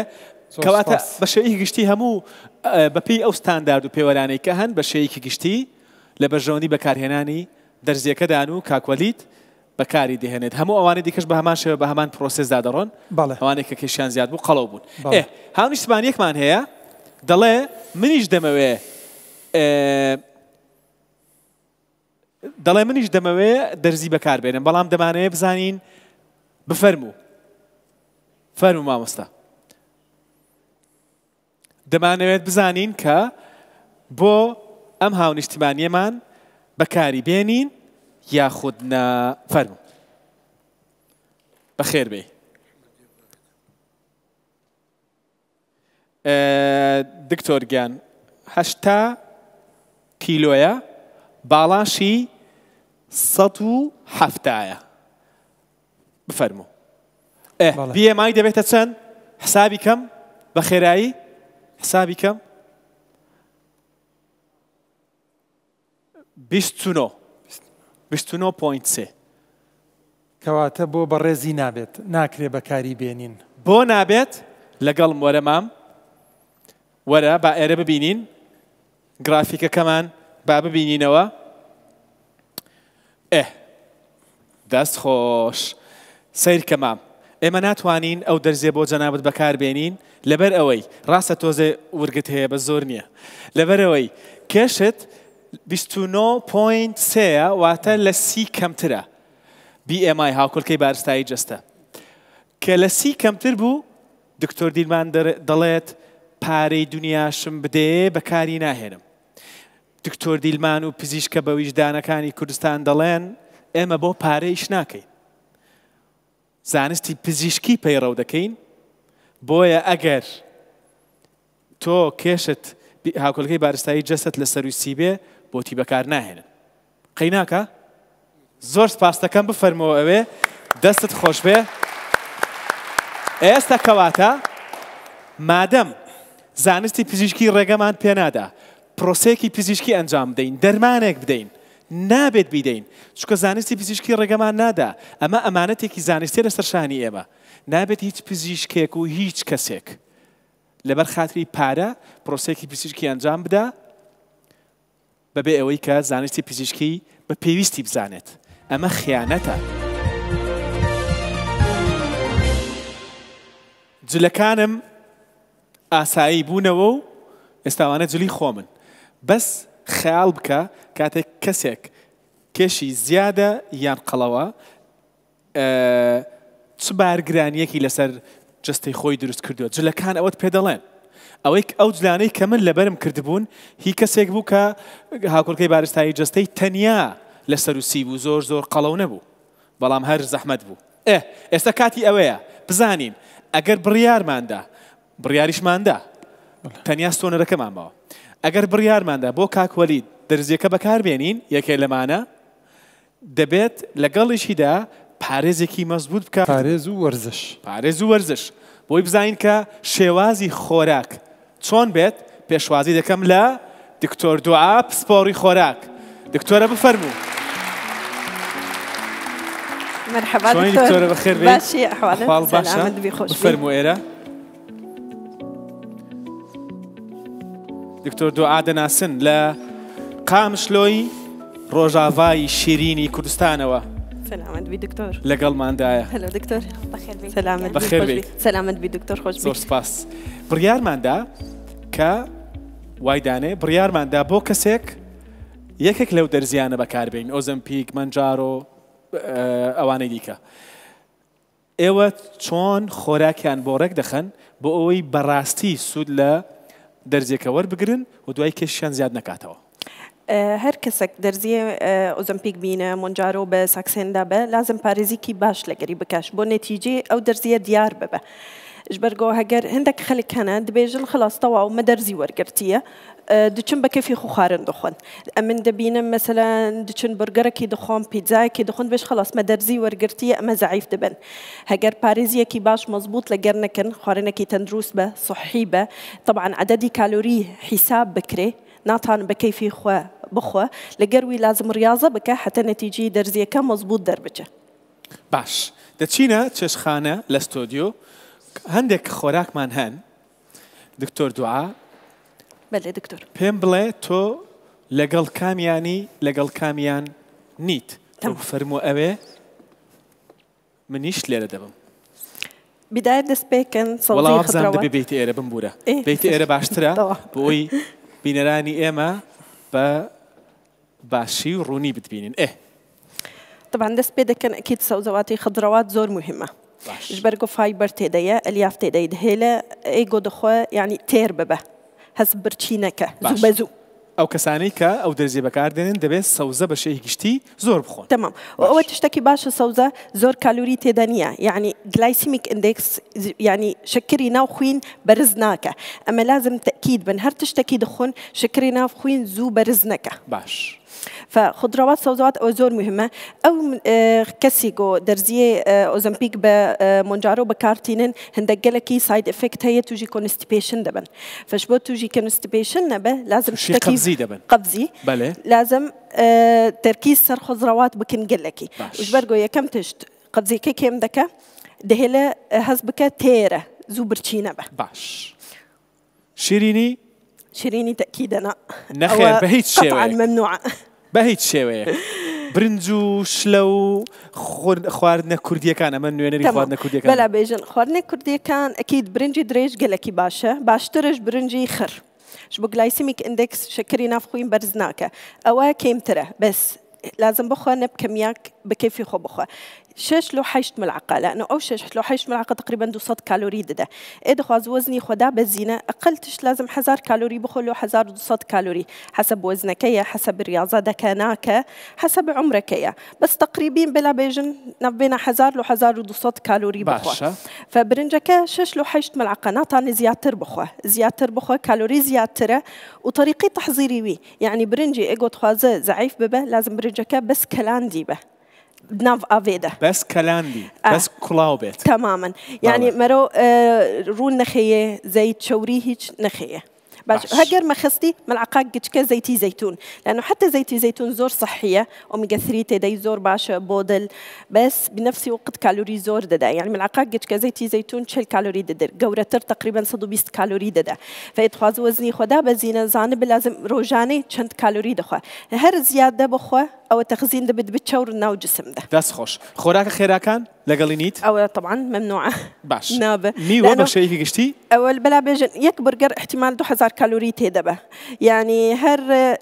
Speaker 4: زۆر
Speaker 1: کەواتە
Speaker 4: سوپاس.
Speaker 1: بە شێوەیەکی گشتی هەموو بەپێی ئەو ستاندارد و پێوەرانەی کە هەن بە شێوەیەکی گشتی لە بەرژەوەندی بەکارهێنانی دەرزیەکەدان و کاک وەلید بەکاری دەهێنێت هەموو ئەوانەی دیکەش بە هەمان شێوە بە هەمان پرۆسێسدا دەڕۆن
Speaker 4: بەڵێ.
Speaker 1: ئەوانەی کە کێشیان زیاد بوو قەڵەو بوون
Speaker 4: بەڵێ.
Speaker 1: ئێ هاونیشتمانیەکمان هەیە دەڵێ منیش دەمەوێ ئێ دەڵێ منیش دەمەوێ دەرزی بەکار بێنم بەڵام دەمانەوێ بزانین بفەرموو فەرموو مامۆستا دەمانەوێت بزانین کە بۆ ئەم هاونیشتیمانیەمان بەکاری بێنین یاخود نا فەرموو بەخێر بێی. دکتۆر گیان 80 کیلۆیە باڵاشی 170 بفەرموو ئێ BMI دەبێتە چەند؟ حسابی کەم بە خێرایی حسابی کەم 29 29.3
Speaker 4: کەواتە بۆ بەڕێزی نابێت ناکرێ بەکاری بێنین.
Speaker 1: بۆ نابێت؟ لەگەڵم وەرە مام وەرە با ئێرە ببینین گرافیکەکەمان با ببینینەوە ئێ دەست خۆش سەیرکە مام ئێمە ناتوانین ئەو دەرزیە بۆ جەنابت بەکار بێنین لەبەر ئەوەی ڕاستە تۆزێ ورگت هەیە بەس زۆر نییە لەبەرئەوەی کێشت 29.3 واتە لە سی کەمترە BMI هاوکۆلکەی بارستایی جەستە کە لە سی کەمتر بوو دکتۆر دیلمان دەڵێت پارەی دنیاشم بدەیێ بەکاری ناهێنم دکتۆر دیلمان و پزیشکە بەویژدانەکانی کوردستان دەڵێن ئێمە بۆ پارە ئیش ناکەین زانستی پزیشکی پەیڕەو دەکەین بۆیە ئەگەر تۆ کێشت هاوکۆلکەی بارستایی جەستەت لە سەروی سی بێ بۆتی بەکار ناهێنن قەیناکە زۆر سپاستەکەم بفەرمەوە ئەوێ دەستت خۆشبێ ئێستا کەواتە مادەم زانستی پزیشکی ڕێگەمان پێنادا پرۆسەیەکی پزیشکی ئەنجام بدەین دەرمانێک بدەین نابێت بیدەین چونکە زانستی پزیشکی ڕێگەمان نادا ئەمە ئەمانەتێکی زانستیە لەسەر شانی ئێمە نابێت هیچ پزیشکێک و هیچ کەسێک لەبەر خاتری پارە پرۆسەیەکی پزیشکی ئەنجام بدا بەبێ ئەوەی کە زانستی پزیشکی بە پێویستی بزانێت. ئەمە خیانەتە. جلەکانم ئاسایی بوونەوە و ئێستا ئەوانە جلی خۆمن. بەس خەیاڵ بکە کاتێک کەسێک کێشی زیادە یان قەڵەوە چ بارگرانییەکی لەسەر جەستەی خۆی دروست کردووە، جلەکان ئەوەت پێ دەڵێن. ئەوەی ئەو جلانەی کە من لەبەرم کردبوون هی کەسێک بوو کە هاوکۆلکەی بارستایی جەستەی تەنیا لە سەروسی بوو، زۆر زۆر قەڵەو نەبوو، بەڵام هەر زەحمەت بوو. ئێ ئێستا کاتی ئەوەیە بزانین ئەگەر بڕیارماندا، بڕیاریشمان دا، تەنیا سۆنەرەکەمان ماوە، ئەگەر بڕیارماندا بۆ کاک وەلید دەرزییەکە بەکاربێنین، یەکێ لەمانە، دەبێت لەگەڵیشیدا پارێزێکی مەزبوت بکات.
Speaker 4: پارێز و وەرزش.
Speaker 1: پارێز و وەرزش. بۆی بزانین کە شێوازی خۆراک چۆن بێت، پێشوازی دەکەم لە دکتۆر دوعا پسپۆڕی خۆراک. دکتۆرە بفەرموو.
Speaker 8: مەرحەبا
Speaker 1: چۆنی
Speaker 8: دکتۆر.
Speaker 1: دکتۆرە بەخێر بێی.
Speaker 8: باشی ئەحوالت؟
Speaker 1: ئەحواڵ باشە؟
Speaker 8: سەلامەت بی خۆش بی.
Speaker 1: بفەرموو ئێرە. دکتۆر دوعا دەناسن لە قامشلۆی ڕۆژاڤای شیرینی کوردستانەوە.
Speaker 6: سەلامەت بی دکتۆر.
Speaker 1: لەگەڵماندایە.
Speaker 6: هەلۆ دکتۆر.
Speaker 5: بەخێر بێیت.
Speaker 6: سەلامەت بی
Speaker 1: بەخێر
Speaker 6: خۆش بی.
Speaker 1: بێیت.
Speaker 6: سەلامەت بی دکتۆر خۆش بی.
Speaker 1: زۆر سپاس. بڕیارماندا کە وای دانێ بڕیارماندا بۆ کەسێک یەکێک لەو دەرزیانە بەکاربێنین ئۆزەمپیک، مەنجارۆ، ئەوانەی دیکە. ئێوە چۆن خۆراکیان بۆ ڕێک دەخەن بۆ ئەوەی بەڕاستی سوود لە دەرزیەکە وەربگرن و دوای کێشیان زیاد نەکاتەوە؟
Speaker 6: هەر کەسەک دەرزیێ ئۆزەمپیک بینە مۆنجارۆ بە ساکسێندا بە لازم پارێزیکی باش لەگەری بکاش بۆ نەتیجەی ئەو دەرزیە دیار ببە ژبەرگۆ هەگەر هندەک خەلک هەنە دبێژن خلاص تەواو مە دەرزی وەرگرتیە دچن بە کەفی خو خوارن دخۆن ئەمن دەبینم مەسەلەن دچن برگەرەکی دخۆن پیتزایەکی دخۆن بێژ خلاص مە دەرزی وەرگرتیە ئەمە زەعیف دبن هەگەر پارێزیەکی باش مەزبوط لەگەر نەکەن خوارنەکی تەندروست بە سحی بە تەبعەن عەدەدی کالۆری حیساب بکرێ ناتان بە کەیفی خوە بخۆ لەگەر وی لازم ڕیاضە بکە حەتە نەتیجەی دەرزیەکە مەزبوط دەربچێ.
Speaker 1: باش دەچینە چێشتخانە لە ستۆدیۆ هەندێک خۆراکمان هەن دکتۆر دوعا.
Speaker 6: بەلێ دکتۆر.
Speaker 1: پێم بڵێ تۆ لەگەڵ کامیانی لەگەڵ کامیان نیت تۆ بفەرموو ئەوێ منیش لێرە دەبم.
Speaker 6: بیدایە دەست پێکەن
Speaker 1: وەڵا
Speaker 6: سەوزی
Speaker 1: وابزانم
Speaker 6: خضرەوە.
Speaker 1: دەبێ بێیتە ئێرە بمبورە
Speaker 6: ئێ
Speaker 1: بێیتە ئێرە باشترە
Speaker 6: تەواو.
Speaker 1: بۆی بینەرانی ئێمە بە باشی و ڕوونی بتبینن ئێ.
Speaker 6: تەبعەن دەست پێ دەکەن ئەکید سەوزەواتی خضرەوات زۆر موهیمە
Speaker 1: باش.
Speaker 6: ژبەر گۆ فایبەر تێدەیە ئەلیاف تێدەی دهێلە ئێ گۆ دخوە یانی تێر ببە هەست برچی نەکە زوو
Speaker 1: باش
Speaker 6: بە زوو.
Speaker 1: ئەو کەسانەی کە ئەو دەرزیە بەکار دێنن دەبێت سەوزە بە شێوەیەکی گشتی زۆر بخۆن.
Speaker 6: تەمام و ئەوە
Speaker 1: باش.
Speaker 6: تشتەکی باشە سەوزە زۆر کالۆری تێدا نییە یانی glycemic index یانی شەکری ناو خوین بەرز ناکە ئەمە لازم تەئکید بن هەر تشتەکی دخۆن شەکری ناو خوین زوو بەرز نەکە.
Speaker 1: باش.
Speaker 6: ف خضروات سەوزەوات ئەوە زۆر موهیمە ئەو کەسی گۆ دەرزیێ ئۆزەمپیک بە مۆنجارۆ بەکارتینن هندەک گەلەکی side effect هەیە توژی constipation دەبن فش بۆ توژی constipation نەبە لازم
Speaker 1: توشی
Speaker 6: شتەکی
Speaker 1: قەبزی دەبن.
Speaker 6: قەبزی
Speaker 1: بەلێ.
Speaker 6: لازم تەرکیز سەر خضروات بکن گەلەکی
Speaker 1: باش.
Speaker 6: ژبەر گۆ یەکەم تشت قەبزیەکەی کێم دەکە دەهێلە هەست بکە تێرە زوو برچی نەبە.
Speaker 1: باش. شیرینی؟
Speaker 6: شیرینی تەئکیدە نا.
Speaker 1: نەخێر
Speaker 6: ئەوە
Speaker 1: بە هیچ
Speaker 6: قەتعەن
Speaker 1: شێوەیەک.
Speaker 6: مەمنوعە.
Speaker 1: بە هیچ شێوەیەک. برنج و شلە و خواردنە کوردییەکان ئەمە نوێنەری
Speaker 6: تەمام.
Speaker 1: خواردنە کوردییەکان.
Speaker 6: بەلا بێژن خواردنە کوردییەکان ئەکید برنجی درێژ گەلەکی باشە باشترش برنجی خڕ ژ بۆ glycemic index شەکری ناو خوین بەرز ناکە ئەوە کێمترە بەس لازم بخوا نەب کەمیاک بە کەیفی خۆ بخوا شەش لۆ حەشت ملعقە لانو ئەو شەش لۆ حەشت ملعقە تقریبا 200 کالۆری ددە ئێ دخواز وەزنی خۆ دابەزینە ئەقل تشت لازم 1000 کالۆری بخۆ لۆ 1200 کالۆری حەسەب وەزنەکەیە حەسەب ریاضە دەکە ناکە حەسەب عومرەکەیە بەس تقریبین بلا بێژن ناڤبێنە 1000 لۆ 1200 کالۆری بخوا
Speaker 1: باشە.
Speaker 6: فبرنجەکە شەش لۆ حەشت ملعقە ناتانێ زیاتر بخوا زیاتر بخوا کالۆری زیاترە و تەریقەی تەحزیری وی یەعنی برنجی ئێگۆ دخوازە زەعیف ببە لازم برنجەکە بەس کەلاندی بە ناڤ ئاڤێدە.
Speaker 1: بەس کەلاندی بەس کوڵاو بێت.
Speaker 6: تەمامەن یەعنی مەرۆ ڕوون نەخێیێ زەیت چەوری هیچ نەخێیێ باش هەگەر مەخستی ملعقە گچکە زەیتی زەیتون لانو حتى زەیتی زەیتون زۆر صحیە ئۆمیگا 3 تێدەی زۆر باشە بۆ دل بەس بنفسی وقت کالۆری زۆر دەدا یعنی ملعقە گچکە زەیتی زەیتون 40 کالۆری دەدر گەورەتر تقریبا 120 کالۆری دەدا فەیتخواز وەزنی خۆدا بەزینە زانب لازم ڕۆژانەی چەند کالۆری دەخوا هەر زیادە بخوا ئەوە تەخزین دەبێت بچەور ناو جسمدا.
Speaker 1: دەست خۆش. خۆراکە خێراکان لەگەڵی نیت؟
Speaker 6: ئەوە تەبعەن مەمنوعە.
Speaker 1: باش.
Speaker 6: نابێ.
Speaker 1: میوە بە
Speaker 6: لەئەنۆ
Speaker 1: شێوەیەکی گشتی؟
Speaker 6: ئەوە بەلا بێژن یەک برگەر ئیحتیمال 2000 کالۆری تێدەبە یانی هەر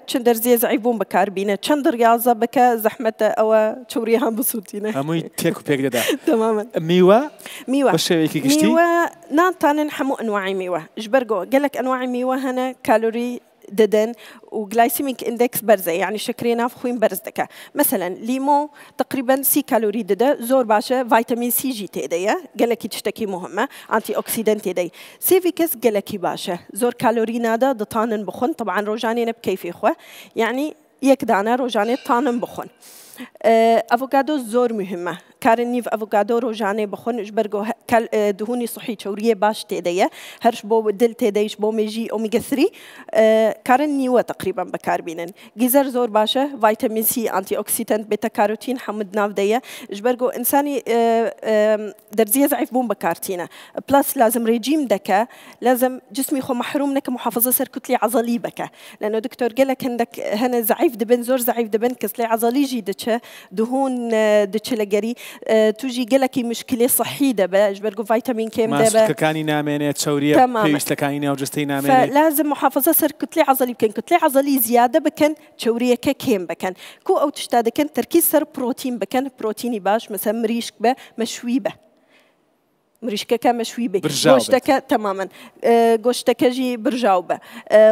Speaker 6: چەند دەرزیە زەعیف بوون بەکار بینە چەند ڕیاضە بکە زەحمەتە ئەوە چەوریان بسووتینە.
Speaker 1: هەمووی تێک و پێک دەدا.
Speaker 6: تەمامەن.
Speaker 1: میوە
Speaker 6: میوە
Speaker 1: بە شێوەیەکی گشتی؟
Speaker 6: میوە ناتانن هەموو ئەنواعی میوە ژبەرگۆ گەلەک ئەنواعی میوە هەنە کالۆری دەدەن و glycemic index بەرزە یعنی شەکرەی ناو خوین بەرز دەکا مەسەلەن لیمۆ تقریبا 30 کالۆری دەدە زۆر باشە ڤایتامین سی ژی تێدەیە گەلەکی تشتەکی مهمە antioxidant تێدەی سێڤی کەس گەلەکی باشە زۆر کالۆری نادا دتانن بخۆن طبعا ڕۆژانێ نە بکەیفی خوە یعنی یەک دانە ڕۆژانێ تانم بخۆن. ئەڤۆگادۆ زۆر مهمە کارن نیڤ ئەڤۆگادۆ ڕۆژانێ بخۆن ژبەرگۆ دهونی سحی چەوریە باش تێدەیە هەرش بۆ دل تێدەیش بۆ مێژی ئۆمیگە 3 کارن نیوە تقریبا بەکاربینن گیزەر زۆر باشە ڤایتامین سی antioxidant bêta carotene حەمد ناو دەیە ژبەرگۆ ئینسانی دەرزیە زەعیف بوون بەکارتینە plus لازم رێجیم دەکە لازم جسمی خۆ مەحروم نەکە محافظە سەر کوتلی عەزەلی بکە لەنە دکتۆر گەلەک هەندێک هەنە زەعیف دەبن زۆر زەعیف دەبن کەسلی عەزەلی ژی دەچە.
Speaker 8: دچە دهون دچ لە گەری توژی گەلەکی مشکلێ سەحی دەبە ژبەر گو ڤایتامین کێم دەبە.
Speaker 1: ماسولکەکانی نامێنێ چەوریە
Speaker 8: تەماما.
Speaker 1: پێویستەکانی ناو جەستەی نامێنێ.
Speaker 8: فلازم محافظە سەر کوتلەی عەزەلی بکەن کوتلەی عەزەلی زیادە بکەن چەوریەکە کێم بکەن کو ئەو تشتا دەکەن تەرکیز سەر پرۆتین بکەن پرۆتینی باش مەسەن مریشک بە مەشوی بە مریشکەکە مەشوی بێ
Speaker 1: برژاو بێت.
Speaker 8: گۆشتەکە تەمامەن گۆشتەکەژی برژاو بە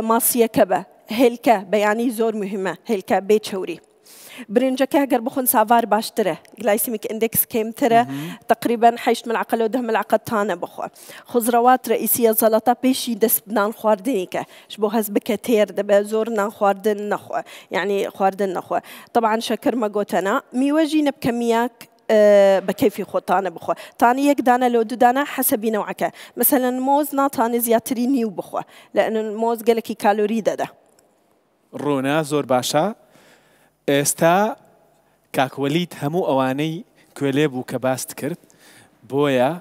Speaker 8: ماسیەکە بە هێلکە بەیانی زۆر مهمە هێلکە بێ چەوری برنجەکە گەر بخۆن ساڤار باشترە glycemic index کەمترە تقریبا 8 ملعقە لۆ 10 ملعقە تانە بخۆ خضروات رئیسیە زەڵەتە پێشی دەست نان خواردنی کە بۆ هەست بکە تێر دەبێ زۆر نان خواردن نەخۆ یعنی خواردن نەخۆ طبعا شەکر مەگۆتەنا میوەژی نەبکەمیاک بە کەیفی خۆت تانە بخۆ تانە یەک دانە لۆ دوو دانە حەسەبی نەوعەکە مەسەلەن مۆز ناتانێ زیاتری نیو بخۆ لەئەن مۆز گەلەکی کالۆری دەدا.
Speaker 1: ڕوونە زۆر باشە ئێستا کاک وەلید هەموو ئەوانەی کوێ لێ بوو کە باست کرد بۆیە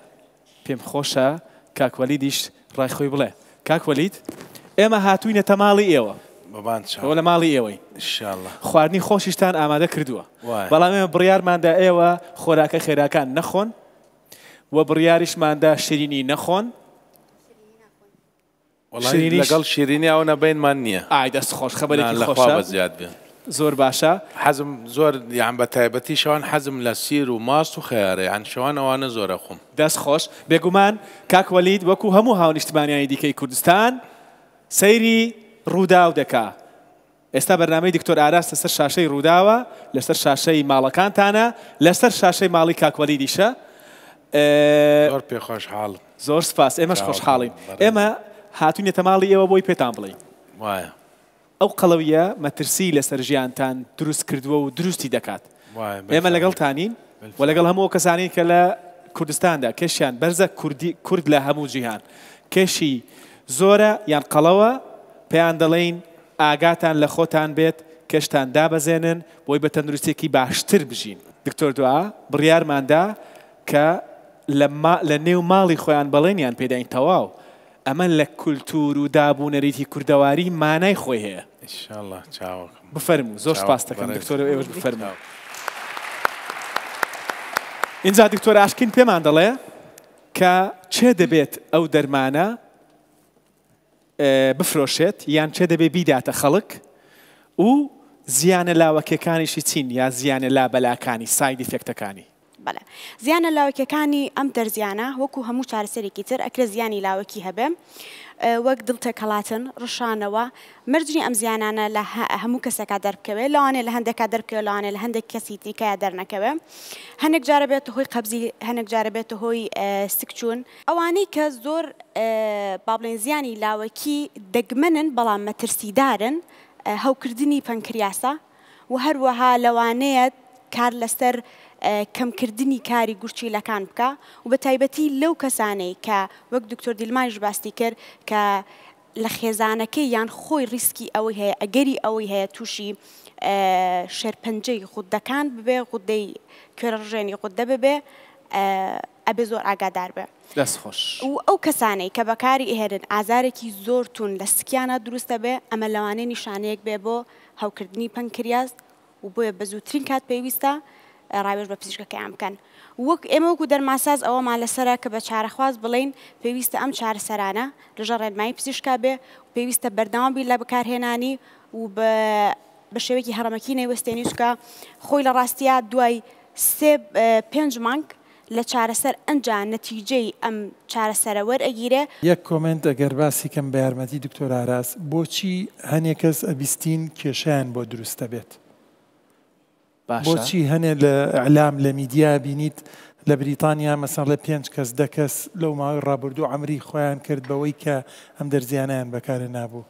Speaker 1: پێم خۆشە کاک وەلیدیش ڕای خۆی بڵێ کاک وەلید ئێمە هاتووینەتە ماڵی ئێوە
Speaker 2: بەبان چاو.
Speaker 1: ئەوە لە ماڵی ئێوەین
Speaker 2: ئیشاڵڵا.
Speaker 1: خواردنی خۆشیشتان ئامادە کردووە
Speaker 2: وایە.
Speaker 1: بەڵام ئێمە بڕیارماندا ئێوە خۆراکە خێراکان نەخۆن و بڕیاریشماندا شیرینی نەخۆن.
Speaker 2: وەڵای
Speaker 1: شیرینیش
Speaker 2: لەگەڵ شیرینی ئەوەنە بەینمان نییە.
Speaker 1: ئای دەست خۆش
Speaker 2: نا
Speaker 1: خەبەرێکی
Speaker 2: لە خوا
Speaker 1: خۆشە
Speaker 2: بە زیاد بێ.
Speaker 1: زۆر باشە.
Speaker 2: حەزم زۆر یان بە تایبەتی شەوان حەزم لە سیر و ماست و خەیارە یان شەوان ئەوانە زۆر ئەخۆم.
Speaker 1: دەست خۆش. بێگومان کاک وەلید وەکو هەموو هاونیشتمانیانی دیکەی کوردستان سەیری ڕووداو دەکا. ئێستا بەرنامەی دکتۆر ئاراس لەسەر شاشەی ڕووداوە، لەسەر شاشەی ماڵەکانتانە، لەسەر شاشەی ماڵی کاک وەلیدیشە.
Speaker 2: زۆر پێ خۆشحاڵم.
Speaker 1: زۆر سپاس، ئێمەش خۆشحاڵین. ئێمە هاتووینەتە ماڵی ئێوە بۆی پێتان بڵێین.
Speaker 2: وایە.
Speaker 1: ئەو قەڵەوییە مەترسیی لەسەر ژیانتان دروست کردووە و دروستی دەکات. ئێمە لەگەڵتانین و لەگەڵ هەموو ئەو کەسانەین کە لە کوردستاندا کێشیان بەرزە، کوردی کورد لە هەموو جیهان کێشی زۆرە یان قەڵەوە، پێیان دەڵێین ئاگاتان لە خۆتان بێت، کێشتان دابەزێنن بۆی بە تەندروستییەکی باشتر بژین. دکتۆر دوعا، بڕیارمان دا کە لە لە نێو ماڵی خۆیان بەڵێنیان پێداین تەواو ئەمە لە کولتوور و داب و نەریتی کوردەواری مانای خۆی هەیە.
Speaker 2: ئیشاڵڵا چاوەکەم.
Speaker 1: بفەرموو زۆر
Speaker 2: چاوەکەم
Speaker 1: سپاست دەکەم
Speaker 2: بەڕێز.
Speaker 1: دکتۆر و ئێوەش بفەرموو. ئینجا دکتۆر ئاشکین پێمان دەڵێ کە کێ دەبێت ئەو دەرمانە بفرۆشێت یان کێ دەبێ بیداتە خەڵک و زیانە لاوەکیەکانیشی چین یا زیانە لابەلاکانی side effect ەکانی؟
Speaker 5: بەڵێ زیانە لاوەکیەکانی ئەم دەرزیانە وەکو هەموو چارەسەرێکی تر ئەکرێ زیانی لاوەکی هەبێ وەک دڵ تێکهەڵاتن، ڕشانەوە، مەرج نیە ئەم زیانانە لە هەموو کەسێکا دەربکەوێ لەوانەیە لە هەندێکا دەربکەوێ لەوانەیە لە هەندێک کەسی دیکەیا دەرنەکەوێ هەنێک جارە بێتە هۆی قەبزی هەنێک جارە بێتە هۆی سکچوون. ئەوانەی کە زۆر با بڵێین زیانی لاوەکی دەگمەنن بەڵام مەترسیدارن هەوکردنی پەنکریاسە و هەروەها لەوانەیە کار لەسەر کەمکردنی کاری گورچیلەکان بکا و بە تایبەتی لەو کەسانەی کە وەک دکتۆر دیلمانیش باسی کرد کە لە خێزانەکەی یان خۆی ڕیسکی ئەوەی هەیە ئەگەری ئەوەی هەیە تووشی شێرپەنجەی غوددەکان ببێ غودەی کوێرەڕژێنی غوددە ببێ ئەبێ زۆر ئاگادار بێ.
Speaker 1: دەست خۆش.
Speaker 5: و ئەو کەسانەی کە بەکاری ئەهێنن ئازارێکی زۆر توند لە سکیانا دروست ئەبێ ئەمە لەوانەیە نیشانەیەک بێ بۆ هەوکردنی پەنکریاس و بۆیە بە زووترین کات پێویستە ڕاوێژ بە پزیشکەکەیان بکەن. وەک ئێمە وەکو دەرمانساز ئەوەمان لەسەرە کە بە چارەخواز بڵێین پێویستە ئەم چارەسەرانە لەژێر ڕێنمایی پزیشکا بێ و پێویستە بەردەوام بین لە بەکارهێنانی و بە بە شێوەیەکی هەڕەمەکی نەیوەستێنی چونکە خۆی لە ڕاستیا دوای سێ پێنج مانگ لە چارەسەر ئەنجا نەتیجەی ئەم چارەسەرە وەرئەگیرێ.
Speaker 4: یەک comment ئەگەر باسی کەم بە یارمەتی دکتۆر ئاراس بۆچی هەنێ کەس ئەبیستین کێشەیان بۆ دروست ئەبێت
Speaker 1: باشە.
Speaker 4: بۆچی هەنێ لە ئیعلام لە میدیا بینیت لە بریتانیا مەسەن ڵێ پێنج کەس دە کەس لەو ماوەی ڕابوردوو عەمری خۆیان کرد بەوەی کە ئەم دەرزیانەیان بەکارهێنابوو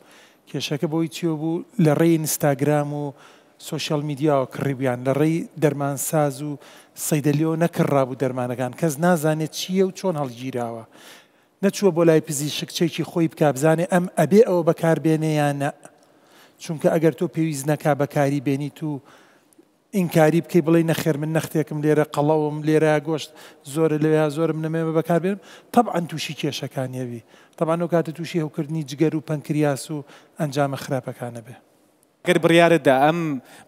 Speaker 4: کێشەکە بۆی چیۆ بوو لە ڕێی ئینستاگرام و سۆشیال میدیاوە کڕیبویان لە ڕێی دەرمانساز و سەیدەلیەوە نەکڕرابوو دەرمانەکان کەس نازانێت چییە و چۆن هەڵگیراوە نەچووە بۆ لای پزیشک چێکی خۆی بکا بزانێ ئەم ئەبێ ئەوە بەکار بێنێ یا نە چونکە ئەگەر تۆ پێویست نەکا بەکاری بێنیت و ئینکاری بکەی بڵێی نەخێر من نەختێکم لێرە قەڵەوم لێرە گۆشت زۆرە لەوێ زۆرم نەمێمە بەکار بێنم تەبعەن تووشی کێشەکان یەبی تەبعەن ئەو کاتە تووشی هەوکردنی جگەر و پەنکریاس و ئەنجامە خراپەکانە بێ.
Speaker 1: گەر بڕیارت دا ئەم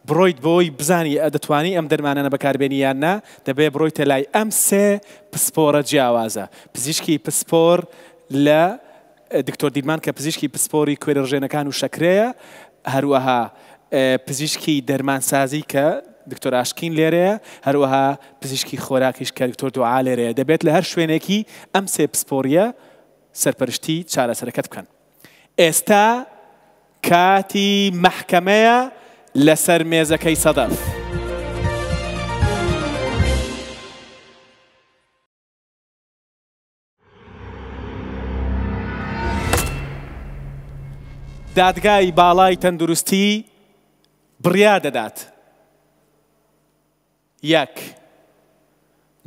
Speaker 1: بڕۆیت بۆی بزانی دەتوانی ئەم دەرمانانە بەکاربێنی یان نا، دەبێ بڕۆیتە لای ئەم سێ پسپۆڕە جیاوازە، پزیشکی پسپۆر لە دکتۆر دیلمان کە پزیشکی پسپۆری کوێرە ڕژێنەکان و شەکرەیە، هەروەها پزیشکی دەرمانسازی کە دکتۆر ئاشکین لێرەیە، هەروەها پزیشکی خۆراکیش کە دکتۆر دوعا لێرەیە. دەبێت لە هەر شوێنێکی ئەم سێ پسپۆریە سەرپەرشتی چارەسەرەکەت بکەن. ئێستا کاتی مەحکەمەیە لەسەر مێزەکەی سەدەف. دادگای باڵای تەندروستی بڕیار دەدات. یەک،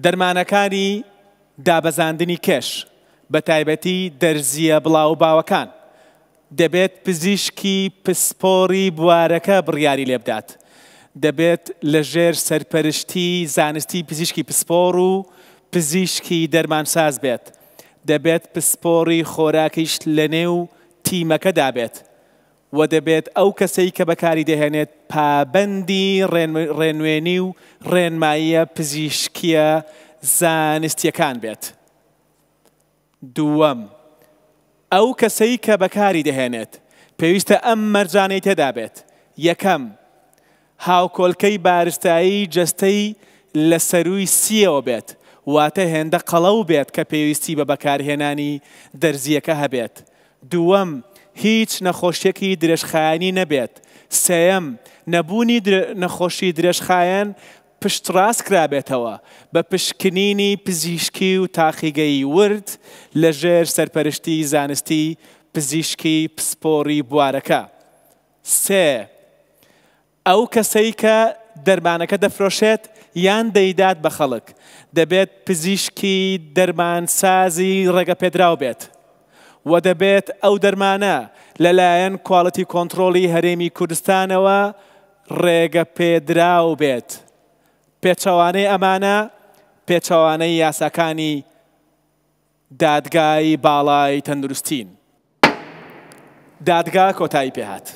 Speaker 1: دەرمانەکانی دابەزاندنی کێش، بەتایبەتی دەرزییە بڵاووباوەکان، دەبێت پزیشکی پسپۆڕی بوارەکە بڕیاری لێبدات، دەبێت لەژێر سەرپەرشتی زانستی پزیشکی پسپۆڕ و پزیشکی دەرمانساز بێت، دەبێت پسپۆڕی خۆراکیش لەنێو تیمەکەدا بێت و دەبێت ئەو کەسەی کە بەکاری دەهێنێت پابەندی ڕێنوێنی و ڕێنماییە پزیشکییە زانستییەکان بێت. دووەم، ئەو کەسەی کە بەکاری دەهێنێت پێویستە ئەم مەرجانەی تێدا بێت، یەکەم، هاوکۆلکەی بارستایی جەستەی لە سەرووی سییەوە بێت، واتە هێندە قەڵەو بێت کە پێویستی بە بەکارهێنانی دەرزییەکە هەبێت. دووەم، هیچ نەخۆشییەکی درێژخایەنی نەبێت. سێیەم، نەبوونی نەخۆشی درێژخایەن پشتڕاست کرابێتەوە بە پشکنینی پزیشکی و تاقیگەیی ورد لەژێر سەرپەرشتی زانستی پزیشکی پسپۆڕی بوارەکە. سێ، ئەو کەسەی کە دەرمانەکە دەفرۆشێت یان دەیدات بە خەڵک، دەبێت پزیشکی دەرمانسازی ڕێگەپێدراو بێت و دەبێت ئەو دەرمانە لەلایەن quality control ی هەرێمی کوردستانەوە ڕێگەپێدراو بێت. پێچەوانەی ئەمانە پێچەوانەی یاساکانی دادگای باڵای تەندروستین. دادگا کۆتایی پێهات.